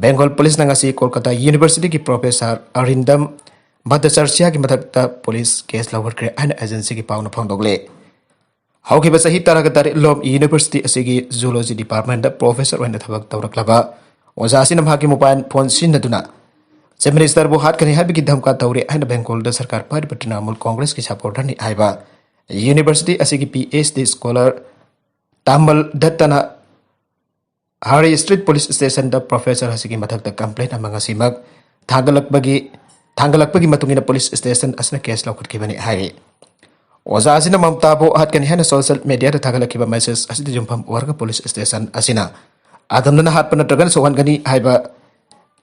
Bengal police-ꯅ ꯉꯁꯤ ꯀꯣꯜꯀꯇꯥ University-ꯒꯤ professor ꯑꯔꯤꯟꯗꯝ ꯚꯠꯇꯆꯥꯔꯖꯤꯌꯥꯒꯤ ꯃꯊꯛꯇ police case ꯂꯧꯈꯠꯈ꯭ꯔꯦ ꯍꯥꯏꯅ agency-ꯒꯤ ꯄꯥꯎꯅ ꯐꯣꯡꯗꯣꯛꯂꯤ꯫ ꯍꯧꯈꯤꯕ ꯆꯍꯤ ꯇꯔꯥꯒ ꯇꯔꯦꯠ ꯂꯣꯝ university ꯑꯁꯤꯒꯤ zoology department-ꯇ professor ꯑꯣꯏꯅ ꯊꯕꯛ ꯇꯧꯔꯛꯂꯕ ꯑꯣꯖꯥ ꯑꯁꯤꯅ ꯃꯍꯥꯛꯀꯤ mobile phone ꯁꯤꯖꯤꯟꯅꯗꯨꯅ Chief Minister-ꯕꯨ ꯍꯥꯠꯀꯅꯤ ꯍꯥꯏꯕꯒꯤ ꯙꯝꯀꯥ ꯇꯧꯔꯤ ꯍꯥꯏꯅ Bengal-ꯗ ꯁꯔꯀꯥꯔ ꯄꯥꯏꯔꯤꯕ Trinamool Congress-ꯀꯤ supporter-ꯅꯤ ꯍꯥꯏꯕ university ꯑꯁꯤꯒꯤ PhD scholar ꯇꯥꯃꯜ ꯗꯠꯇꯅ Hari Street Police Station-ꯗ professor ꯑꯁꯤꯒꯤ ꯃꯊꯛꯇ complaint ꯑꯃ ꯉꯁꯤꯃꯛ ꯊꯥꯡꯒꯠꯂꯛꯄꯒꯤ, ꯊꯥꯡꯒꯠꯂꯛꯄꯒꯤ ꯃꯇꯨꯡ ꯏꯟꯅ police station ꯑꯁꯤꯅ case ꯂꯧꯈꯠꯈꯤꯕꯅꯤ ꯍꯥꯏꯔꯤ꯫ ꯑꯣꯖꯥ ꯑꯁꯤꯅ ꯃꯃꯇꯥꯕꯨ ꯍꯥꯠꯀꯅꯤ ꯍꯥꯏꯅ social media-ꯗ ꯊꯥꯒꯠꯂꯛꯈꯤꯕ message ꯑꯁꯤꯗ ꯌꯨꯝꯐꯝ ꯑꯣꯏꯔꯒ police station ꯑꯁꯤꯅ ꯑꯗꯝꯅꯅ ꯍꯥꯠꯄ ꯅꯠꯇ꯭ꯔꯒꯅ ꯁꯣꯛꯍꯟꯒꯅꯤ ꯍꯥꯏꯕ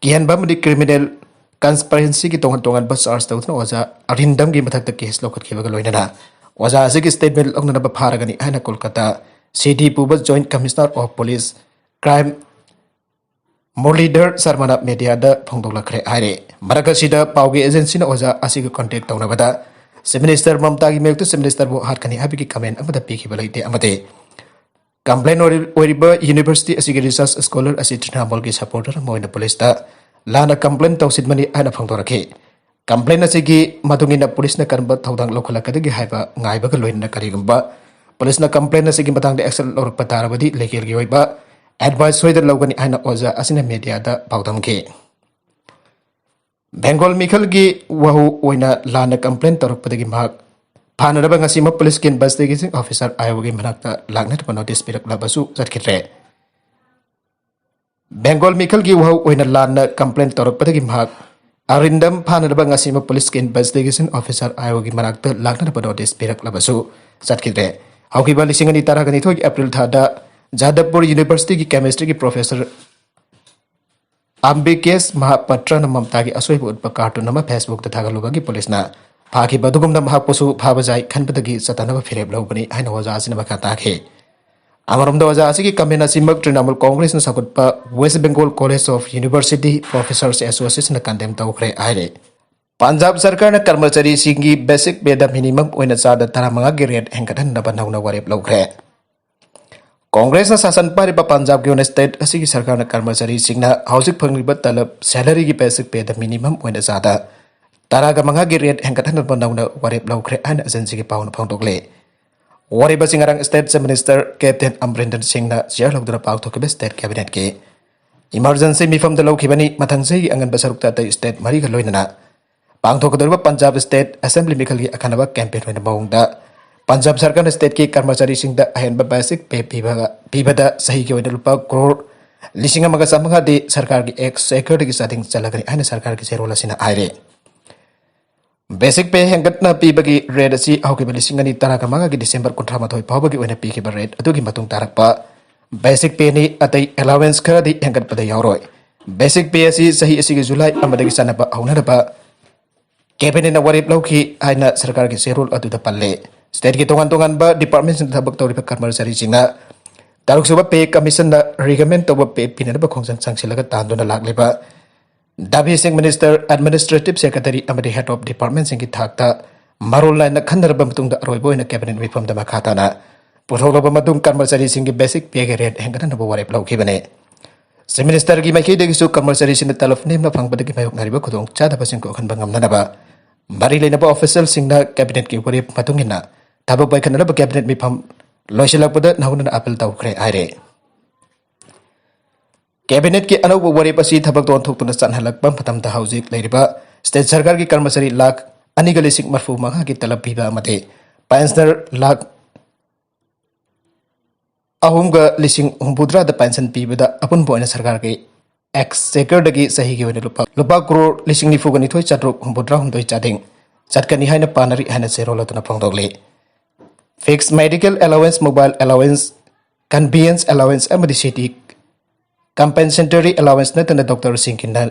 ꯀꯤꯍꯟꯕ ꯑꯃꯗꯤ criminal conspiracy-ꯒꯤ ꯇꯣꯉꯥꯟ ꯇꯣꯉꯥꯟꯕ charge ꯇꯧꯗꯨꯅ ꯑꯣꯖꯥ ꯑꯔꯤꯟꯗꯝꯒꯤ ꯃꯊꯛꯇ case ꯂꯧꯈꯠꯈꯤꯕꯒ ꯂꯣꯏꯅꯅ ꯑꯣꯖꯥ ꯑꯁꯤꯒꯤ statement ꯂꯧꯅꯅꯕ ꯐꯥꯔꯒꯅꯤ ꯍꯥꯏꯅ ꯀꯣꯜꯀꯇꯥ city ꯄꯨꯕ Joint Commissioner of Police Crime ꯃꯨꯔꯂꯤꯙꯔ ꯁꯔꯃꯅ media-ꯗ ꯐꯣꯡꯗꯣꯛꯂꯛꯈ꯭ꯔꯦ ꯍꯥꯏꯔꯦ꯫ ꯃꯔꯛ ꯑꯁꯤꯗ ꯄꯥꯎꯒꯤ agency-ꯅ ꯑꯣꯖꯥ ꯑꯁꯤꯒ contact ꯇꯧꯅꯕꯗ Chief Minister ꯃꯃꯇꯥꯒꯤ ꯃꯥꯌꯣꯛꯇ Chief Minister-ꯕꯨ ꯍꯥꯠꯀꯅꯤ ꯍꯥꯏꯕꯒꯤ comment ꯑꯃꯠꯇ ꯄꯤꯈꯤꯕ ꯂꯩꯇꯦ ꯑꯃꯗꯤ complain ꯑꯣꯏꯔꯤ-, ꯑꯣꯏꯔꯤꯕ university ꯑꯁꯤꯒꯤ research scholar ꯑꯁꯤ Trinamool-ꯒꯤ supporter ꯑꯃ ꯑꯣꯏꯅ police-ꯇ ꯂꯥꯟꯅ complain ꯇꯧꯁꯤꯟꯕꯅꯤ ꯍꯥꯏꯅ ꯐꯣꯡꯗꯣꯔꯛꯈꯤ꯫ Complain ꯑꯁꯤꯒꯤ ꯃꯇꯨꯡ ꯏꯟꯅ police-ꯅ ꯀꯔꯝꯕ ꯊꯧꯗꯥꯡ ꯂꯧꯈꯠꯂꯛꯀꯗꯒꯦ ꯍꯥꯏꯕ ꯉꯥꯏꯕꯒ ꯂꯣꯏꯅꯅ ꯀꯔꯤꯒꯨꯝꯕ police-ꯅ complain ꯑꯁꯤꯒꯤ ꯃꯇꯥꯡꯗ action ꯂꯧꯔꯛꯄ ꯇꯥꯔꯕꯗꯤ legal-ꯒꯤ ꯑꯣꯏꯕ advice ꯁꯣꯏꯗꯅ ꯂꯧꯒꯅꯤ ꯍꯥꯏꯅ ꯑꯣꯖꯥ ꯑꯁꯤꯅ media-ꯗ ꯄꯥꯎꯗꯝꯈꯤ꯫ Bengal ꯃꯤꯈꯜꯒꯤ ꯋꯥꯍꯧ ꯑꯣꯏꯅ ꯂꯥꯟꯅ complain ꯇꯧꯔꯛꯄꯗꯒꯤ ꯃꯍꯥꯛ ꯐꯥꯅꯅꯕ ꯉꯁꯤꯃꯛ police-ꯀꯤ investigation officer ꯑꯥꯏ ꯑꯣꯒꯤ ꯃꯅꯥꯛꯇ ꯂꯥꯛꯅꯅꯕ notice ꯄꯤꯔꯛꯂꯕꯁꯨ ꯆꯠꯈꯤꯗ꯭ꯔꯦ꯫ Bengal ꯃꯤꯈꯜꯒꯤ ꯋꯥꯍꯧ ꯑꯣꯏꯅ ꯂꯥꯟꯅ complain ꯇꯧꯔꯛꯄꯗꯒꯤ ꯃꯍꯥꯛ ꯑꯔꯤꯟꯗꯝ ꯐꯥꯅꯅꯕ ꯉꯁꯤꯃꯛ police-ꯀꯤ investigation officer ꯑꯥꯏ ꯑꯣꯒꯤ ꯃꯅꯥꯛꯇ ꯂꯥꯛꯅꯅꯕ notice ꯄꯤꯔꯛꯂꯕꯁꯨ ꯆꯠꯈꯤꯗ꯭ꯔꯦ꯫ ꯍꯧꯈꯤꯕ ꯂꯤꯁꯤꯡ ꯑꯅꯤ ꯇꯔꯥꯒ ꯅꯤꯊꯣꯏꯒꯤ April ꯊꯥꯗ ꯖꯥꯗꯕꯄꯨꯔ University-ꯒꯤ chemistry-ꯒꯤ professor ꯑꯝꯕꯤꯀꯦꯁ ꯃꯍꯥꯄꯇ꯭ꯔꯅ ꯃꯃꯇꯥꯒꯤ ꯑꯁꯣꯏꯕ ꯎꯠꯄ cartoon ꯑꯃ Facebook-ꯇ ꯊꯥꯒꯠꯂꯨꯕꯒꯤ police-ꯅ ꯐꯥꯈꯤꯕ ꯑꯗꯨꯒꯨꯝꯅ ꯃꯍꯥꯛꯄꯨꯁꯨ ꯐꯥꯕ ꯌꯥꯏ ꯈꯟꯕꯗꯒꯤ ꯆꯠꯇꯅꯕ ꯐꯤꯔꯦꯞ ꯂꯧꯕꯅꯤ ꯍꯥꯏꯅ ꯑꯣꯖꯥ ꯑꯁꯤꯅ ꯃꯈꯥ ꯇꯥꯈꯤ꯫ ꯑꯃꯔꯣꯝꯗ ꯑꯣꯖꯥ ꯑꯁꯤꯒꯤ ꯀꯃꯦꯟ ꯑꯁꯤꯃꯛ Trinamool ꯀꯣꯡꯒ꯭ꯔꯦꯁꯅ ꯁꯧꯒꯠꯄ West Bengal College of University Professors Association ꯅ condemn ꯇꯧꯈ꯭ꯔꯦ ꯍꯥꯏꯔꯤ꯫ ꯄꯟꯖꯥꯕ ꯁꯔꯀꯥꯔꯅ ꯀꯔꯃꯆꯥꯔꯤꯁꯤꯡꯒꯤ basic pay ꯗ minimum ꯑꯣꯏꯅ ꯆꯥꯗ ꯇꯔꯥꯃꯉꯥꯒꯤ rate ꯍꯦꯟꯒꯠꯍꯟꯅꯕ ꯅꯧꯅ ꯋꯥꯔꯦꯞ ꯂꯧꯈ꯭ꯔꯦ꯫ ꯀꯣꯡꯒ꯭ꯔꯦꯁꯅ ꯁꯥꯁꯟ ꯄꯥꯏꯔꯤꯕ ꯄꯟꯖꯥꯕꯀꯤ ꯑꯣꯏꯅ state ꯑꯁꯤꯒꯤ ꯁꯔꯀꯥꯔꯅ ꯀꯔꯃꯆꯥꯔꯤꯁꯤꯡꯅ ꯍꯧꯖꯤꯛ ꯐꯪꯂꯤꯕ ꯇꯂꯕ salary ꯒꯤ basic pay ꯗ minimum ꯑꯣꯏꯅ ꯆꯥꯗ ꯇꯔꯥꯒ ꯃꯉꯥꯒꯤ rate ꯍꯦꯟꯒꯠꯍꯟꯅꯕ ꯅꯧꯅ ꯋꯥꯔꯦꯞ ꯂꯧꯈ꯭ꯔꯦ ꯍꯥꯏꯅ ꯑꯦꯖꯦꯟꯁꯤꯒꯤ ꯄꯥꯎꯅ ꯐꯣꯡꯗꯣꯛꯂꯤ꯫ ꯋꯥꯔꯦꯞ ꯑꯁꯤ ꯉꯔꯥꯡ state Chief Minister Captain Amarendra Singh ꯅ chair ꯂꯧꯗꯨꯅ ꯄꯥꯡꯊꯣꯛꯈꯤꯕ state cabinet ꯀꯤ emergency ꯃꯤꯐꯝꯗ ꯂꯧꯈꯤꯕꯅꯤ꯫ ꯃꯊꯪ ꯆꯍꯤꯒꯤ ꯑꯉꯟꯕ ꯁꯔꯨꯛꯇ ꯑꯇꯩ state ꯃꯔꯤꯒ ꯂꯣꯏꯅꯅ ꯄꯥꯡꯊꯣꯛꯀꯗꯧꯔꯤꯕ ꯄꯟꯖꯥꯕ state assembly ꯃꯤꯈꯜꯒꯤ ꯑꯈꯟꯅꯕ campaign ꯑꯣꯏꯅ ꯃꯑꯣꯡꯗ ꯄꯟꯖꯥꯕ ꯁꯔꯀꯥꯔꯅ state ꯀꯤ ꯀꯔꯃꯆꯥꯔꯤꯁꯤꯡꯗ ꯑꯍꯦꯟꯕ basic pay ꯄꯤꯕꯒ, ꯄꯤꯕꯗ ꯆꯍꯤꯒꯤ ꯑꯣꯏꯅ ꯂꯨꯄꯥ ꯀ꯭ꯔꯣꯔ ꯂꯤꯁꯤꯡ ꯑꯃꯒ ꯆꯥꯃꯉꯥꯗꯤ ꯁꯔꯀꯥꯔꯒꯤ exchequer ꯗꯒꯤ ꯆꯥꯗꯤꯡ ꯆꯠꯂꯒꯅꯤ ꯍꯥꯏꯅ ꯁꯔꯀꯥꯔꯒꯤ ꯆꯦꯔꯣꯜ ꯑꯁꯤꯅ ꯍꯥꯏꯔꯤ꯫ Basic pay ꯍꯦꯟꯒꯠꯅ ꯄꯤꯕꯒꯤ rate ꯑꯁꯤ ꯍꯧꯈꯤꯕ ꯂꯤꯁꯤꯡ ꯑꯅꯤ ꯇꯔꯥꯒ ꯃꯉꯥꯒꯤ December ꯀꯨꯟꯊ꯭ꯔꯥ ꯃꯥꯊꯣꯏ ꯐꯥꯎꯕꯒꯤ ꯑꯣꯏꯅ ꯄꯤꯈꯤꯕ rate ꯑꯗꯨꯒꯤ ꯃꯇꯨꯡ ꯇꯥꯔꯛꯄ basic pay ꯅꯤ꯫ ꯑꯇꯩ allowance ꯈꯔꯗꯤ ꯍꯦꯟꯒꯠꯄꯗ ꯌꯥꯎꯔꯣꯏ꯫ Basic pay ꯑꯁꯤ ꯆꯍꯤ ꯑꯁꯤꯒꯤ July ꯑꯃꯗꯒꯤ ꯆꯠꯅꯕ ꯍꯧꯅꯅꯕ cabinet ꯅ ꯋꯥꯔꯦꯞ ꯂꯧꯈꯤ ꯍꯥꯏꯅ ꯁꯔꯀꯥꯔꯒꯤ ꯆꯦꯔꯣꯜ ꯑꯗꯨꯗ ꯄꯜꯂꯦ꯫ State ꯀꯤ ꯇꯣꯉꯥꯟ ꯇꯣꯉꯥꯟꯕ department ꯁꯤꯡꯗ ꯊꯕꯛ ꯇꯧꯔꯤꯕ ꯀꯔꯃꯆꯥꯔꯤꯁꯤꯡꯅ ꯇꯔꯨꯛꯁꯨꯕ pay commission ꯅ recommend ꯇꯧꯕ pay ꯄꯤꯅꯅꯕ ꯈꯣꯡꯖꯪ ꯆꯪꯁꯤꯜꯂꯒ ꯇꯥꯟꯗꯨꯅ ꯂꯥꯛꯂꯤꯕ ꯗꯥꯕꯤꯁꯤꯡ minister, administrative secretary ꯑꯃꯗꯤ head of department ꯁꯤꯡꯒꯤ ꯊꯥꯛꯇ ꯃꯔꯣꯜ ꯂꯥꯏꯅ ꯈꯟꯅꯔꯕ ꯃꯇꯨꯡꯗ ꯑꯔꯣꯏꯕ ꯑꯣꯏꯅ cabinet ꯃꯤꯐꯝꯗ ꯃꯈꯥ ꯇꯥꯅ ꯄꯨꯊꯣꯛꯂꯕ ꯃꯇꯨꯡ ꯀꯔꯃꯆꯥꯔꯤꯁꯤꯡꯒꯤ basic pay ꯒꯤ rate ꯍꯦꯟꯒꯠꯍꯟꯅꯕ ꯋꯥꯔꯦꯞ ꯂꯧꯈꯤꯕꯅꯤ꯫ Chief Minister ꯒꯤ ꯃꯥꯏꯀꯩꯗꯒꯤꯁꯨ ꯀꯔꯃꯆꯥꯔꯤꯁꯤꯡꯅ ꯇꯂꯕ ꯅꯦꯝꯅ ꯐꯪꯕꯗꯒꯤ ꯃꯥꯌꯣꯛꯅꯔꯤꯕ ꯈꯨꯗꯣꯡꯆꯥꯗꯕꯁꯤꯡ ꯀꯣꯛꯍꯟꯕ ꯉꯝꯅꯅꯕ ꯃꯔꯤ ꯂꯩꯅꯕ official ꯁꯤꯡꯅ cabinet ꯀꯤ ꯋꯥꯔꯦꯞ ꯃꯇꯨꯡ ꯏꯟꯅ ꯊꯕꯛ ꯄꯥꯏꯈꯠꯅꯅꯕ cabinet ꯃꯤꯐꯝ ꯂꯣꯏꯁꯤꯜꯂꯛꯄꯗ ꯅꯧꯅ appeal ꯇꯧꯈ꯭ꯔꯦ ꯍꯥꯏꯔꯦ꯫ Cabinet ꯀꯤ ꯑꯅꯧꯕ ꯋꯥꯔꯦꯞ ꯑꯁꯤ ꯊꯕꯛꯇ ꯑꯣꯟꯊꯣꯛꯇꯨꯅ ꯆꯠꯍꯜꯂꯛꯄ ꯃꯇꯝꯗ ꯍꯧꯖꯤꯛ ꯂꯩꯔꯤꯕ state ꯁꯔꯀꯥꯔꯒꯤ ꯀꯔꯃꯆꯥꯔꯤ ꯂꯥꯈ ꯑꯅꯤꯒ ꯂꯤꯁꯤꯡ ꯃꯔꯤꯐꯨ ꯃꯉꯥꯒꯤ ꯇꯂꯕ ꯄꯤꯕ ꯑꯃꯗꯤ pensioner ꯂꯥꯈ ꯑꯍꯨꯝꯒ ꯂꯤꯁꯤꯡ ꯍꯨꯝꯐꯨꯇꯔꯥꯗ pension ꯄꯤꯕꯗ ꯑꯄꯨꯟꯕ ꯑꯣꯏꯅ ꯁꯔꯀꯥꯔꯒꯤ exchequer ꯗꯒꯤ ꯆꯍꯤꯒꯤ ꯑꯣꯏꯅ ꯂꯨꯄꯥ, ꯂꯨꯄꯥ ꯀ꯭ꯔꯣꯔ ꯂꯤꯁꯤꯡ ꯅꯤꯐꯨꯒ ꯅꯤꯊꯣꯏ ꯆꯥꯇ꯭ꯔꯨꯛ ꯍꯨꯝꯐꯨꯇꯔꯥ ꯍꯨꯝꯗꯣꯏ ꯆꯥꯗꯤꯡ ꯆꯠꯀꯅꯤ ꯍꯥꯏꯅ ꯄꯥꯅꯔꯤ ꯍꯥꯏꯅ ꯆꯦꯔꯣꯜ ꯑꯗꯨꯅ ꯐꯣꯡꯗꯣꯛꯂꯤ꯫ Fixed medical allowance, mobile allowance, conveyance allowance ꯑꯃꯗꯤ city compensatory allowance ꯅꯠꯇꯅ doctor ꯁꯤꯡꯒꯤ non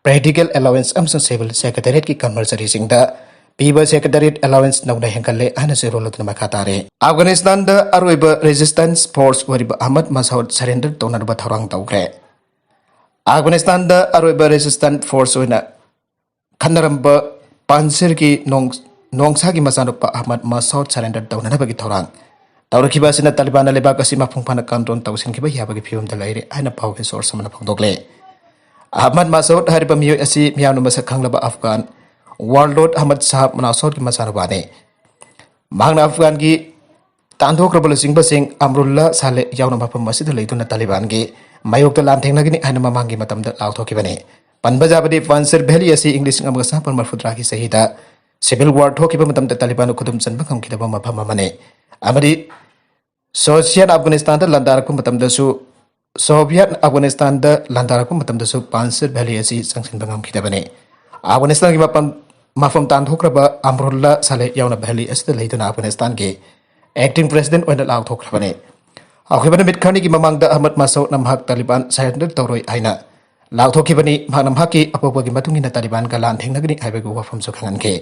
practical allowance ꯑꯃꯁꯨꯡ civil secretariat ꯀꯤ ꯀꯔꯃꯆꯥꯔꯤꯁꯤꯡꯗ ꯄꯤꯕ ꯁꯦꯀ꯭ꯔꯦꯇꯦꯔꯤꯌꯦꯠ ꯑꯦꯂꯥꯎꯋꯦꯟꯁ ꯅꯧꯅ ꯍꯦꯟꯒꯠꯂꯦ ꯍꯥꯏꯅ ꯆꯦꯔꯣꯜ ꯑꯗꯨꯅ ꯃꯈꯥ ꯇꯥꯔꯦ꯫ ꯑꯐꯒꯥꯅꯤꯁꯇꯥꯟꯗ ꯑꯔꯣꯏꯕ ꯔꯦꯖꯤꯁꯇꯦꯟꯁ ꯐꯣꯔꯁ ꯑꯣꯏꯔꯤꯕ ꯑꯍꯃꯗ ꯃꯁꯎꯗ ꯁꯔꯦꯟꯗꯔ ꯇꯧꯅꯅꯕ ꯊꯧꯔꯥꯡ ꯇꯧꯈ꯭ꯔꯦ꯫ ꯑꯐꯒꯥꯅꯤꯁꯇꯥꯟꯗ ꯑꯔꯣꯏꯕ ꯔꯦꯖꯤꯁꯇꯦꯟꯁ ꯐꯣꯔꯁ ꯑꯣꯏꯅ ꯈꯟꯅꯔꯝꯕ ꯄꯥꯟꯁꯤꯔꯒꯤ ꯅꯣꯡ-, ꯅꯣꯡꯁꯥꯒꯤ ꯃꯆꯥꯅꯨꯄꯥ ꯑꯍꯃꯗ ꯃꯁꯎꯗ ꯁꯔꯦꯟꯗꯔ ꯇꯧꯅꯅꯕꯒꯤ ꯊꯧꯔꯥꯡ ꯇꯧꯔꯛꯈꯤꯕ ꯑꯁꯤꯅ ꯇꯥꯂꯤꯕꯥꯟꯅ ꯂꯩꯕꯥꯛ ꯑꯁꯤ ꯃꯄꯨꯡ ꯐꯥꯅ ꯀꯟꯇ꯭ꯔꯣꯜ ꯇꯧꯁꯤꯟꯈꯤꯕ ꯌꯥꯕꯒꯤ ꯐꯤꯕꯝꯗ ꯂꯩꯔꯦ ꯍꯥꯏꯅ ꯄꯥꯎꯒꯤ ꯁꯣꯔꯁ ꯑꯃꯅ ꯐꯣꯡꯗꯣꯛꯂꯦ꯫ ꯑꯍꯃꯗ ꯃꯁꯎꯗ ꯍꯥꯏꯔꯤꯕ ꯃꯤꯑꯣꯏ ꯑꯁꯤ ꯃꯤꯌꯥꯝꯅ ꯃꯁꯛ ꯈꯪꯂꯕ ꯑꯐꯒꯥꯟ ꯋꯥꯔꯂꯣꯔꯗ ꯑꯍꯃꯗ ꯁꯥꯍꯕ ꯃꯁꯎꯗꯀꯤ ꯃꯆꯥꯅꯨꯄꯥꯅꯤ꯫ ꯃꯍꯥꯛꯅ ꯑꯐꯒꯥꯟꯒꯤ ꯇꯥꯟꯊꯣꯛꯈ꯭ꯔꯕ ꯂꯨꯆꯤꯡꯕꯁꯤꯡ ꯑꯃꯔꯨꯜꯂꯥ ꯁꯥꯂꯦ ꯌꯥꯎꯅ ꯃꯐꯝ ꯑꯁꯤꯗ ꯂꯩꯗꯨꯅ ꯇꯥꯂꯤꯕꯥꯟꯒꯤ ꯃꯥꯌꯣꯛꯇ ꯂꯥꯟꯊꯦꯡꯅꯒꯅꯤ ꯍꯥꯏꯅ ꯃꯃꯥꯡꯒꯤ ꯃꯇꯝꯗ ꯂꯥꯎꯊꯣꯛꯈꯤꯕꯅꯤ꯫ ꯄꯟꯕ ꯌꯥꯕꯗꯤ, ꯄꯥꯟꯁꯤꯔ ꯚꯦꯂꯤ ꯑꯁꯤ ꯏꯪ ꯂꯤꯁꯤꯡ ꯑꯃꯒ ꯆꯥꯃꯥꯄꯟ ꯃꯔꯐꯨꯇꯔꯥꯒꯤ ꯆꯍꯤꯗ ꯁꯤꯚꯤꯜ ꯋꯥꯔ ꯊꯣꯛꯈꯤꯕ ꯃꯇꯝꯗ ꯇꯥꯂꯤꯕꯥꯟꯅ ꯈꯨꯗꯨꯝ ꯆꯟꯕ ꯉꯝꯈꯤꯗꯕ ꯃꯐꯝ ꯑꯃꯅꯤ, ꯑꯃꯗꯤ ꯁꯣꯚꯤꯌꯦꯠ ꯑꯐꯒꯥꯅꯤꯁꯇꯥꯟꯗ ꯂꯥꯟꯗꯥꯔꯛꯄ ꯃꯇꯝꯗꯁꯨ, ꯁꯣꯚꯤꯌꯦꯠ ꯑꯐꯒꯥꯅꯤꯁꯇꯥꯟꯗ ꯂꯥꯟꯗꯥꯔꯛꯄ ꯃꯇꯝꯗꯁꯨ ꯄꯥꯟꯁꯤꯔ ꯚꯦꯂꯤ ꯑꯁꯤ ꯆꯪꯁꯤꯟꯕ ꯉꯝꯈꯤꯗꯕꯅꯤ꯫ ꯑꯐꯒꯥꯅꯤꯁꯇꯥꯟꯒꯤ ꯃꯐꯝ, ꯃꯐꯝ ꯇꯥꯟꯊꯣꯛꯈ꯭ꯔꯕ ꯑꯃꯔꯨꯜꯂꯥ ꯁꯥꯂꯦ ꯌꯥꯎꯅ ꯚꯦꯂꯤ ꯑꯁꯤꯗ ꯂꯩꯗꯨꯅ ꯑꯐꯒꯥꯅꯤꯁꯇꯥꯟꯒꯤ ꯑꯦꯛꯇꯤꯡ ꯄ꯭ꯔꯦꯁꯤꯗꯦꯟꯠ ꯑꯣꯏꯅ ꯂꯥꯎꯊꯣꯛꯈ꯭ꯔꯕꯅꯤ꯫ ꯍꯧꯈꯤꯕ ꯅꯨꯃꯤꯠ ꯈꯔꯅꯤꯒꯤ ꯃꯃꯥꯡꯗ ꯑꯍꯃꯗ ꯃꯁꯎꯗꯅ ꯃꯍꯥꯛ ꯇꯥꯂꯤꯕꯥꯟ ꯁꯔꯦꯟꯗꯔ ꯇꯧꯔꯣꯏ ꯍꯥꯏꯅ ꯂꯥꯎꯊꯣꯛꯈꯤꯕꯅꯤ꯫ ꯃꯍꯥꯛꯅ ꯃꯍꯥꯛꯀꯤ ꯑꯄꯣꯛꯄꯒꯤ ꯃꯇꯨꯡ ꯏꯟꯅ ꯇꯥꯂꯤꯕꯥꯟꯒ ꯂꯥꯟ ꯊꯦꯡꯅꯒꯅꯤ ꯍꯥꯏꯕꯒꯤ ꯋꯥꯐꯝꯁꯨ ꯈꯪꯍꯟꯈꯤ꯫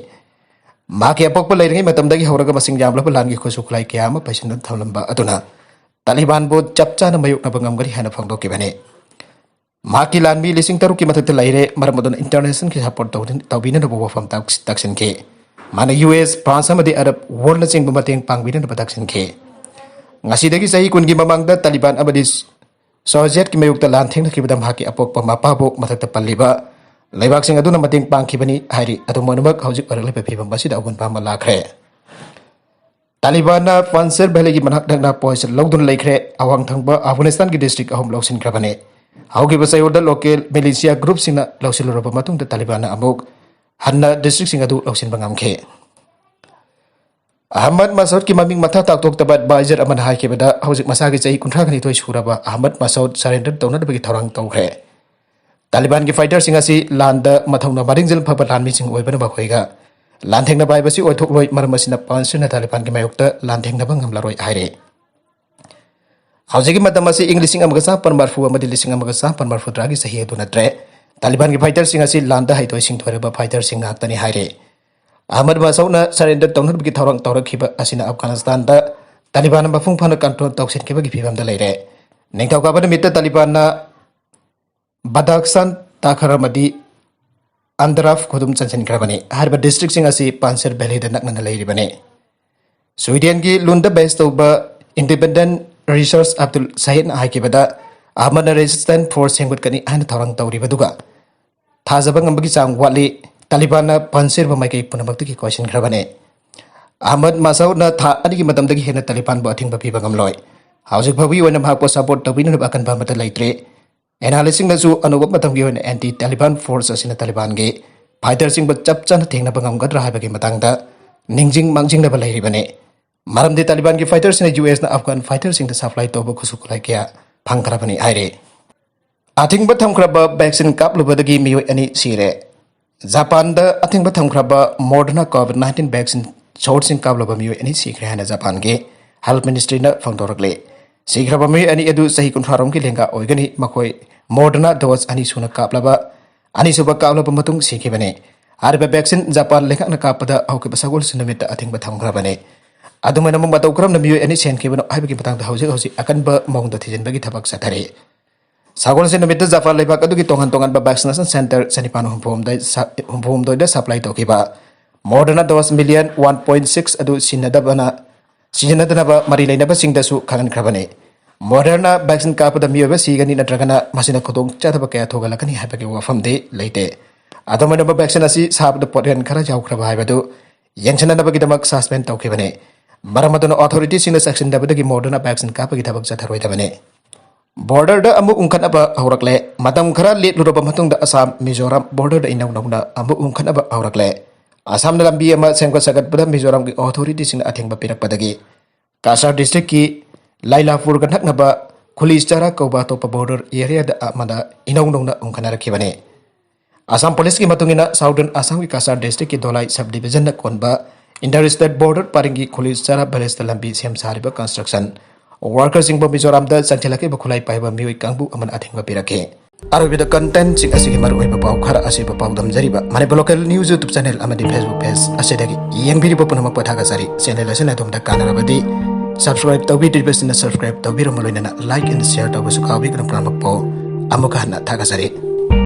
ꯃꯍꯥꯛꯀꯤ ꯑꯄꯣꯛꯄ ꯂꯩꯔꯤꯉꯩ ꯃꯇꯝꯗꯒꯤ ꯍꯧꯔꯒ ꯃꯁꯤꯡ ꯌꯥꯝꯂꯕ ꯂꯥꯟꯒꯤ ꯈꯨꯠꯁꯨ ꯈꯨꯠꯂꯥꯏ ꯀꯌꯥ ꯑꯃ ꯄꯩꯁꯤꯟꯗꯨꯅ ꯊꯝꯂꯝꯕ ꯑꯗꯨꯅ ꯇꯥꯂꯤꯕꯥꯟꯕꯨ ꯆꯞ ꯆꯥꯅ ꯃꯥꯌꯣꯛꯅꯕ ꯉꯝꯒꯅꯤ ꯍꯥꯏꯅ ꯐꯣꯡꯗꯣꯛꯈꯤꯕꯅꯤ꯫ ꯃꯍꯥꯛꯀꯤ ꯂꯥꯟꯃꯤ ꯂꯤꯁꯤꯡ ꯇꯔꯨꯛꯀꯤ ꯃꯊꯛꯇ ꯂꯩꯔꯦ, ꯃꯔꯝ ꯑꯗꯨꯅ ꯏꯟꯇꯔꯅꯦꯁꯅꯦꯜꯒꯤ ꯁꯄꯣꯔꯠ ꯇꯧꯗꯨꯅ, ꯇꯧꯕꯤꯅꯅꯕ ꯋꯥꯐꯝ ꯇꯥꯛ-, ꯇꯥꯛꯁꯤꯟꯈꯤ꯫ ꯃꯥꯅ ꯌꯨ ꯑꯦꯁ, ꯐ꯭ꯔꯥꯟꯁ ꯑꯃꯗꯤ ꯑꯔꯕ ꯋꯥꯔꯜꯅꯆꯤꯡꯕ ꯃꯇꯦꯡ ꯄꯥꯡꯕꯤꯅꯅꯕ ꯇꯥꯛꯁꯤꯟꯈꯤ꯫ ꯉꯁꯤꯗꯒꯤ ꯆꯍꯤ ꯀꯨꯟꯒꯤ ꯃꯃꯥꯡꯗ ꯇꯥꯂꯤꯕꯥꯟ ꯑꯃꯗꯤ ꯁꯣꯚꯤꯌꯦꯠꯀꯤ ꯃꯥꯌꯣꯛꯇ ꯂꯥꯟ ꯊꯦꯡꯅꯈꯤꯕꯗ ꯃꯍꯥꯛꯀꯤ ꯑꯄꯣꯛꯄ ꯃꯄꯥꯕꯨ ꯃꯊꯛꯇ ꯄꯜꯂꯤꯕ ꯂꯩꯕꯥꯛꯁꯤꯡ ꯑꯗꯨꯅ ꯃꯇꯦꯡ ꯄꯥꯡꯈꯤꯕꯅꯤ ꯍꯥꯏꯔꯤ꯫ ꯑꯗꯨꯝ ꯑꯣꯏꯅꯃꯛ, ꯍꯧꯖꯤꯛ ꯑꯣꯏꯔꯛꯂꯤꯕ ꯐꯤꯕꯝ ꯑꯁꯤꯗ ꯑꯑꯣꯟꯕ ꯑꯃ ꯂꯥꯛꯈ꯭ꯔꯦ꯫ ꯇꯥꯂꯤꯕꯥꯟꯅ ꯄꯥꯟꯁꯤꯔ ꯚꯦꯂꯤꯒꯤ ꯃꯅꯥꯛ ꯅꯛꯅ ꯄꯣꯁ ꯂꯧꯗꯨꯅ ꯂꯩꯈ꯭ꯔꯦ꯫ ꯑꯋꯥꯡ ꯊꯪꯕ ꯑꯐꯒꯥꯅꯤꯁꯇꯥꯟꯒꯤ ꯗꯤꯁꯇ꯭ꯔꯤꯛ ꯑꯍꯨꯝ ꯂꯧꯁꯤꯟꯈ꯭ꯔꯕꯅꯤ꯫ ꯍꯧꯈꯤꯕ ꯆꯌꯣꯜꯗ ꯂꯣꯀꯦꯜ ꯃꯤꯂꯤꯁꯤꯌꯥ ꯒ꯭ꯔꯨꯞꯁꯤꯡꯅ ꯂꯧꯁꯤꯜꯂꯨꯔꯕ ꯃꯇꯨꯡꯗ ꯇꯥꯂꯤꯕꯥꯟꯅ ꯑꯃꯨꯛ ꯍꯟꯅ ꯗꯤꯁꯇ꯭ꯔꯤꯛꯁꯤꯡ ꯑꯗꯨ ꯂꯧꯁꯤꯟꯕ ꯉꯝꯈꯤ꯫ ꯑꯍꯃꯗ ꯃꯁꯎꯗꯀꯤ ꯃꯃꯤꯡ ꯃꯊꯥ ꯇꯥꯛꯊꯣꯛꯇꯕ ꯑꯦꯗꯚꯥꯏꯖꯔ ꯑꯃꯅ ꯍꯥꯏꯈꯤꯕꯗ, ꯍꯧꯖꯤꯛ ꯃꯁꯥꯒꯤ ꯆꯍꯤ ꯀꯨꯟꯊ꯭ꯔꯥ ꯅꯤꯊꯣꯏ ꯁꯨꯔꯕ ꯑꯍꯃꯗ ꯃꯁꯎꯗ ꯁꯔꯦꯟꯗꯔ ꯇꯧꯅꯅꯕꯒꯤ ꯊꯧꯔꯥꯡ ꯇꯧꯈ꯭ꯔꯦ꯫ ꯇꯥꯂꯤꯕꯥꯟꯒꯤ ꯐꯥꯏꯇꯔꯁꯤꯡ ꯑꯁꯤ ꯂꯥꯟꯗ ꯃꯊꯧꯅꯥ ꯃꯔꯤꯡꯖꯦꯜ ꯐꯕ ꯂꯥꯟꯃꯤꯁꯤꯡ ꯑꯣꯏꯕꯅ ꯃꯈꯣꯏꯒ ꯂꯥꯟꯊꯦꯡꯅꯕ ꯍꯥꯏꯕꯁꯤ ꯑꯣꯏꯊꯣꯛꯂꯣꯏ, ꯃꯔꯝ ꯑꯁꯤꯅ ꯄꯥꯟꯁꯤꯔꯅ ꯇꯥꯂꯤꯕꯥꯟꯒꯤ ꯃꯥꯌꯣꯛꯇ ꯂꯥꯟꯊꯦꯡꯅꯕ ꯉꯝꯂꯔꯣꯏ ꯍꯥꯏꯔꯤ꯫ ꯍꯧꯖꯤꯛꯀꯤ ꯃꯇꯝ ꯑꯁꯤ ꯏꯪ ꯂꯤꯁꯤꯡ ꯑꯃꯒ ꯆꯥꯃꯥꯄꯟ ꯃꯔꯐꯨ ꯑꯃꯗꯤ ꯂꯤꯁꯤꯡ ꯑꯃꯒ ꯆꯥꯃꯥꯄꯟ ꯃꯔꯐꯨꯇꯔꯥꯒꯤ ꯆꯍꯤ ꯑꯗꯨ ꯅꯠꯇ꯭ꯔꯦ꯫ ꯇꯥꯂꯤꯕꯥꯟꯒꯤ ꯐꯥꯏꯇꯔꯁꯤꯡ ꯑꯁꯤ ꯂꯥꯟꯗ ꯍꯩꯊꯣꯏ ꯁꯤꯡꯊꯣꯏꯔꯕ ꯐꯥꯏꯇꯔꯁꯤꯡ ꯉꯥꯛꯇꯅꯤ ꯍꯥꯏꯔꯤ꯫ ꯑꯍꯃꯗ ꯃꯁꯧꯅ surrender ꯇꯧꯅꯕꯒꯤ ꯊꯧꯔꯥꯡ ꯇꯧꯔꯛꯈꯤꯕ ꯑꯁꯤꯅ ꯑꯐꯒꯥꯅꯤꯁꯇꯥꯟꯗ ꯇꯥꯂꯤꯕꯥꯟꯅ ꯃꯄꯨꯡ ꯐꯥꯅ control ꯇꯧꯁꯤꯟꯈꯤꯕꯒꯤ ꯐꯤꯕꯝꯗ ꯂꯩꯔꯦ꯫ ꯅꯤꯡꯊꯧꯀꯥꯕ ꯅꯨꯃꯤꯠꯇ ꯇꯥꯂꯤꯕꯥꯟꯅ ꯕꯗꯥꯈꯁꯥꯟ, ꯇꯥꯈꯔ ꯑꯃꯗꯤ ꯑꯟꯗꯔꯥꯐ ꯈꯨꯗꯨꯝ ꯆꯟꯁꯤꯟꯈ꯭ꯔꯕꯅꯤ꯫ ꯍꯥꯏꯔꯤꯕ districtꯁꯤꯡ ꯑꯁꯤ ꯄꯥꯟꯁꯦꯔ valleyꯗ ꯅꯛꯅꯅ ꯂꯩꯔꯤꯕꯅꯤ꯫ ꯁ꯭ꯋꯤꯗꯦꯟꯒꯤ ꯂꯨꯟꯗ base ꯇꯧꯕ independent research Abdul ꯁꯍꯤꯗꯅ ꯍꯥꯏꯈꯤꯕꯗ, ꯑꯍꯃꯗꯅ resistance force ꯁꯦꯝꯒꯠꯀꯅꯤ ꯍꯥꯏꯅ ꯊꯧꯔꯥꯡ ꯇꯧꯔꯤꯕꯗꯨꯒ ꯊꯥꯖꯕ ꯉꯝꯕꯒꯤ ꯆꯥꯡ ꯋꯥꯠꯂꯤ꯫ ꯇꯥꯂꯤꯕꯥꯟꯅ ꯄꯥꯟꯁꯤꯔꯕ ꯃꯥꯏꯀꯩ ꯄꯨꯝꯅꯃꯛꯇꯒꯤ ꯀꯣꯏꯁꯤꯟꯈ꯭ꯔꯕꯅꯤ꯫ ꯑꯍꯃꯗ ꯃꯁꯧꯅ ꯊꯥ ꯑꯅꯤꯒꯤ ꯃꯇꯝꯗꯒꯤ ꯍꯦꯟꯅ ꯇꯥꯂꯤꯕꯥꯟꯕꯨ ꯑꯊꯤꯡꯕ ꯄꯤꯕ ꯉꯝꯂꯣꯏ꯫ ꯍꯧꯖꯤꯛ ꯐꯥꯎꯕꯒꯤ ꯑꯣꯏꯅ ꯃꯍꯥꯛꯄꯨ support ꯇꯧꯕꯤꯅꯅꯕ ꯑꯀꯟꯕ ꯑꯃꯠꯇ ꯂꯩꯇ꯭ꯔꯤ꯫ Analystꯁꯤꯡꯅꯁꯨ ꯑꯅꯧꯕ ꯃꯇꯝꯒꯤ ꯑꯣꯏꯅ anti Taliban force ꯑꯁꯤꯅ ꯇꯥꯂꯤꯕꯥꯟꯒꯤ fighterꯁꯤꯡꯕꯨ ꯆꯞ ꯆꯥꯅ ꯊꯦꯡꯅꯕ ꯉꯝꯒꯗ꯭ꯔꯥ ꯍꯥꯏꯕꯒꯤ ꯃꯇꯥꯡꯗ ꯅꯤꯡꯁꯤꯡ ꯃꯥꯡꯖꯤꯡꯅꯕ ꯂꯩꯔꯤꯕꯅꯤ꯫ ꯃꯔꯝꯗꯤ ꯇꯥꯂꯤꯕꯥꯟꯒꯤ fighterꯁꯤꯡꯅ USꯅ ꯑꯐꯒꯥꯟ fighterꯁꯤꯡꯗ supply ꯇꯧꯕ ꯈꯨꯠꯁꯨ ꯈꯨꯠꯂꯥꯏ ꯀꯌꯥ ꯐꯪꯈ꯭ꯔꯕꯅꯤ ꯍꯥꯏꯔꯤ꯫ ꯑꯊꯤꯡꯕ ꯊꯝꯈ꯭ꯔꯕ vaccine ꯀꯥꯞꯂꯨꯕꯗꯒꯤ ꯃꯤꯑꯣꯏ ꯑꯅꯤ ꯁꯤꯔꯦ꯫ ꯖꯄꯥꯟꯗ ꯑꯊꯤꯡꯕ ꯊꯝꯈ꯭ꯔꯕ Moderna COVID nineteen vaccine shotꯁꯤꯡ ꯀꯥꯞꯂꯕ ꯃꯤꯑꯣꯏ ꯑꯅꯤ ꯁꯤꯈ꯭ꯔꯦ ꯍꯥꯏꯅ ꯖꯄꯥꯟꯒꯤ health ministryꯅ ꯐꯣꯡꯗꯣꯔꯛꯂꯤ꯫ ꯁꯤꯈ꯭ꯔꯕ ꯃꯤꯑꯣꯏ ꯑꯅꯤ ꯑꯗꯨ ꯆꯍꯤ ꯀꯨꯟꯊ꯭ꯔꯥ ꯔꯣꯝꯒꯤ ꯂꯦꯡꯒꯥ ꯑꯣꯏꯒꯅꯤ꯫ ꯃꯈꯣꯏ Moderna dose ꯑꯅꯤ ꯁꯨꯅ ꯀꯥꯞꯂꯕ, ꯑꯅꯤꯁꯨꯕ ꯀꯥꯞꯂꯕ ꯃꯇꯨꯡ ꯁꯤꯈꯤꯕꯅꯤ꯫ ꯍꯥꯏꯔꯤꯕ vaccine ꯖꯄꯥꯟ ꯂꯩꯉꯥꯛꯅ ꯀꯥꯞꯄꯗ ꯍꯧꯈꯤꯕ ꯁꯒꯣꯜꯁꯦꯟ ꯅꯨꯃꯤꯠꯇ ꯑꯊꯤꯡꯕ ꯊꯝꯈ꯭ꯔꯕꯅꯤ꯫ ꯑꯗꯨꯃꯥꯏꯅ ꯑꯃꯨꯛ ꯃꯇꯧ ꯀꯔꯝꯅ ꯃꯤꯑꯣꯏ ꯑꯅꯤ ꯁꯤꯍꯟꯈꯤꯕꯅꯣ ꯍꯥꯏꯕꯒꯤ ꯃꯇꯥꯡꯗ ꯍꯧꯖꯤꯛ ꯍꯧꯖꯤꯛ ꯑꯀꯟꯕ ꯃꯑꯣꯡꯗ ꯊꯤꯖꯤꯟꯕꯒꯤ ꯊꯕꯛ ꯆꯠꯊꯔꯤ꯫ ꯁꯒꯣꯜꯁꯦꯟ ꯅꯨꯃꯤꯠꯇ ꯖꯄꯥꯟ ꯂꯩꯕꯥꯛ ꯑꯗꯨꯒꯤ ꯇꯣꯉꯥꯟ ꯇꯣꯉꯥꯟꯕ vaccination centre ꯆꯅꯤꯄꯥꯟ ꯍꯨꯝꯐꯨ ꯍꯨꯝꯗꯣꯏ ꯁ-, ꯍꯨꯝꯐꯨ ꯍꯨꯝꯗꯣꯏꯗ supply ꯇꯧꯈꯤꯕ Moderna dose million one point six ꯑꯗꯨ ꯁꯤꯟꯅꯗꯕꯅ, ꯁꯤꯖꯤꯟꯅꯗꯅꯕ ꯃꯔꯤ ꯂꯩꯅꯕꯁꯤꯡꯗꯁꯨ ꯈꯪꯍꯟꯈ꯭ꯔꯕꯅꯤ꯫ Moderna vaccine ꯀꯥꯞꯄꯗ ꯃꯤꯑꯣꯏꯕ ꯁꯤꯒꯅꯤ ꯅꯠꯇ꯭ꯔꯒꯅ ꯃꯁꯤꯅ ꯈꯨꯗꯣꯡꯆꯥꯗꯕ ꯀꯌꯥ ꯊꯣꯛꯍꯜꯂꯛꯀꯅꯤ ꯍꯥꯏꯕꯒꯤ ꯋꯥꯐꯝꯗꯤ ꯂꯩꯇꯦ꯫ ꯑꯗꯨꯝ ꯑꯣꯏꯅꯃꯛ vaccine ꯑꯁꯤ ꯁꯥꯕꯗ ꯄꯣꯠꯌꯥꯟ ꯈꯔ ꯌꯥꯎꯈ꯭ꯔꯕ ꯍꯥꯏꯕꯗꯨ ꯌꯦꯡꯁꯤꯟꯅꯅꯕꯒꯤꯗꯃꯛ suspend ꯇꯧꯈꯤꯕꯅꯤ꯫ ꯃꯔꯝ ꯑꯗꯨꯅ authorityꯁꯤꯡꯅ ꯆꯦꯛꯁꯤꯟꯗꯕꯗꯒꯤ Moderna vaccine ꯀꯥꯞꯄꯒꯤ ꯊꯕꯛ ꯆꯠꯊꯔꯣꯏꯗꯕꯅꯤ꯫ Borderꯗ ꯑꯃꯨꯛ ꯎꯪꯈꯠꯅꯕ ꯍꯧꯔꯛꯂꯦ꯫ ꯃꯇꯝ ꯈꯔ ꯂꯦꯞꯂꯨꯔꯕ ꯃꯇꯨꯡꯗ ꯑꯁꯥꯝ, ꯃꯤꯖꯣꯔꯥꯝ borderꯗ ꯏꯅꯧ ꯅꯧꯅ ꯑꯃꯨꯛ ꯎꯪꯈꯠꯅꯕ ꯍꯧꯔꯛꯂꯦ꯫ ꯑꯁꯥꯝꯅ ꯂꯝꯕꯤ ꯑꯃ ꯁꯦꯝꯒꯠ ꯁꯥꯒꯠꯄꯗ ꯃꯤꯖꯣꯔꯥꯝꯒꯤ authorityꯁꯤꯡꯅ ꯑꯊꯤꯡꯕ ꯄꯤꯔꯛꯄꯗꯒꯤ ꯀꯁꯥꯔ districtꯀꯤ ꯂꯥꯏꯂꯥꯄꯨꯔꯒ ꯅꯛꯅꯕ ꯈꯨꯂꯤꯁꯆꯥꯔꯥ ꯀꯧꯕ ꯑꯇꯣꯞꯄ border areaꯗ ꯑꯃꯗ ꯏꯅꯧ ꯅꯧꯅ ꯎꯪꯈꯠꯅꯔꯛꯈꯤꯕꯅꯤ꯫ ꯑꯁꯥꯝ ꯄꯨꯂꯤꯁꯀꯤ ꯃꯇꯨꯡ ꯏꯟꯅ, Southern ꯑꯁꯥꯝꯒꯤ ꯀꯁꯥꯔ districtꯀꯤ ꯗꯣꯂꯥꯏ sub divisionꯅ ꯀꯣꯟꯕ inter state border ꯄꯔꯤꯡꯒꯤ ꯈꯨꯂꯤꯁꯆꯥꯔꯥ villageꯇ ꯂꯝꯕꯤ ꯁꯦꯝ ꯁꯥꯔꯤꯕ construction workerꯁꯤꯡꯕꯨ ꯃꯤꯖꯣꯔꯥꯝꯗ ꯆꯪꯁꯤꯜꯂꯛꯈꯤꯕ ꯈꯨꯠꯂꯥꯏ ꯄꯥꯏꯕ ꯃꯤꯑꯣꯏ ꯀꯥꯡꯕꯨ ꯑꯃꯅ ꯑꯊꯤꯡꯕ ꯄꯤꯔꯛꯈꯤ꯫ ꯑꯔꯣꯏꯕꯗ contentꯁꯤꯡ ꯑꯁꯤꯒꯤ ꯃꯔꯨꯑꯣꯏꯕ ꯄꯥꯎ ꯈꯔ ꯑꯁꯤꯕꯨ ꯄꯥꯎꯗꯝꯖꯔꯤꯕ Manipur Local News YouTube channel ꯑꯃꯗꯤ Facebook page ꯑꯁꯤꯗꯒꯤ ꯌꯦꯡꯕꯤꯔꯤꯕ ꯄꯨꯝꯅꯃꯛꯄꯨ ꯊꯥꯒꯠꯆꯔꯤ꯫ Channel ꯑꯁꯤꯅ ꯑꯗꯣꯝꯗ ꯀꯥꯟꯅꯔꯕꯗꯤ subscribe ꯇꯧꯕꯤꯗ꯭ꯔꯤꯕꯁꯤꯡꯅ subscribe ꯇꯧꯕꯤꯔꯝꯕ ꯂꯣꯏꯅꯅ like and share ꯇꯧꯕꯁꯨ ꯀꯥꯎꯕꯤꯒꯅꯨ꯫ ꯄꯨꯝꯅꯃꯛꯄꯨ ꯑꯃꯨꯛꯀ ꯍꯟꯅ ꯊꯥꯒꯠꯆꯔꯤ꯫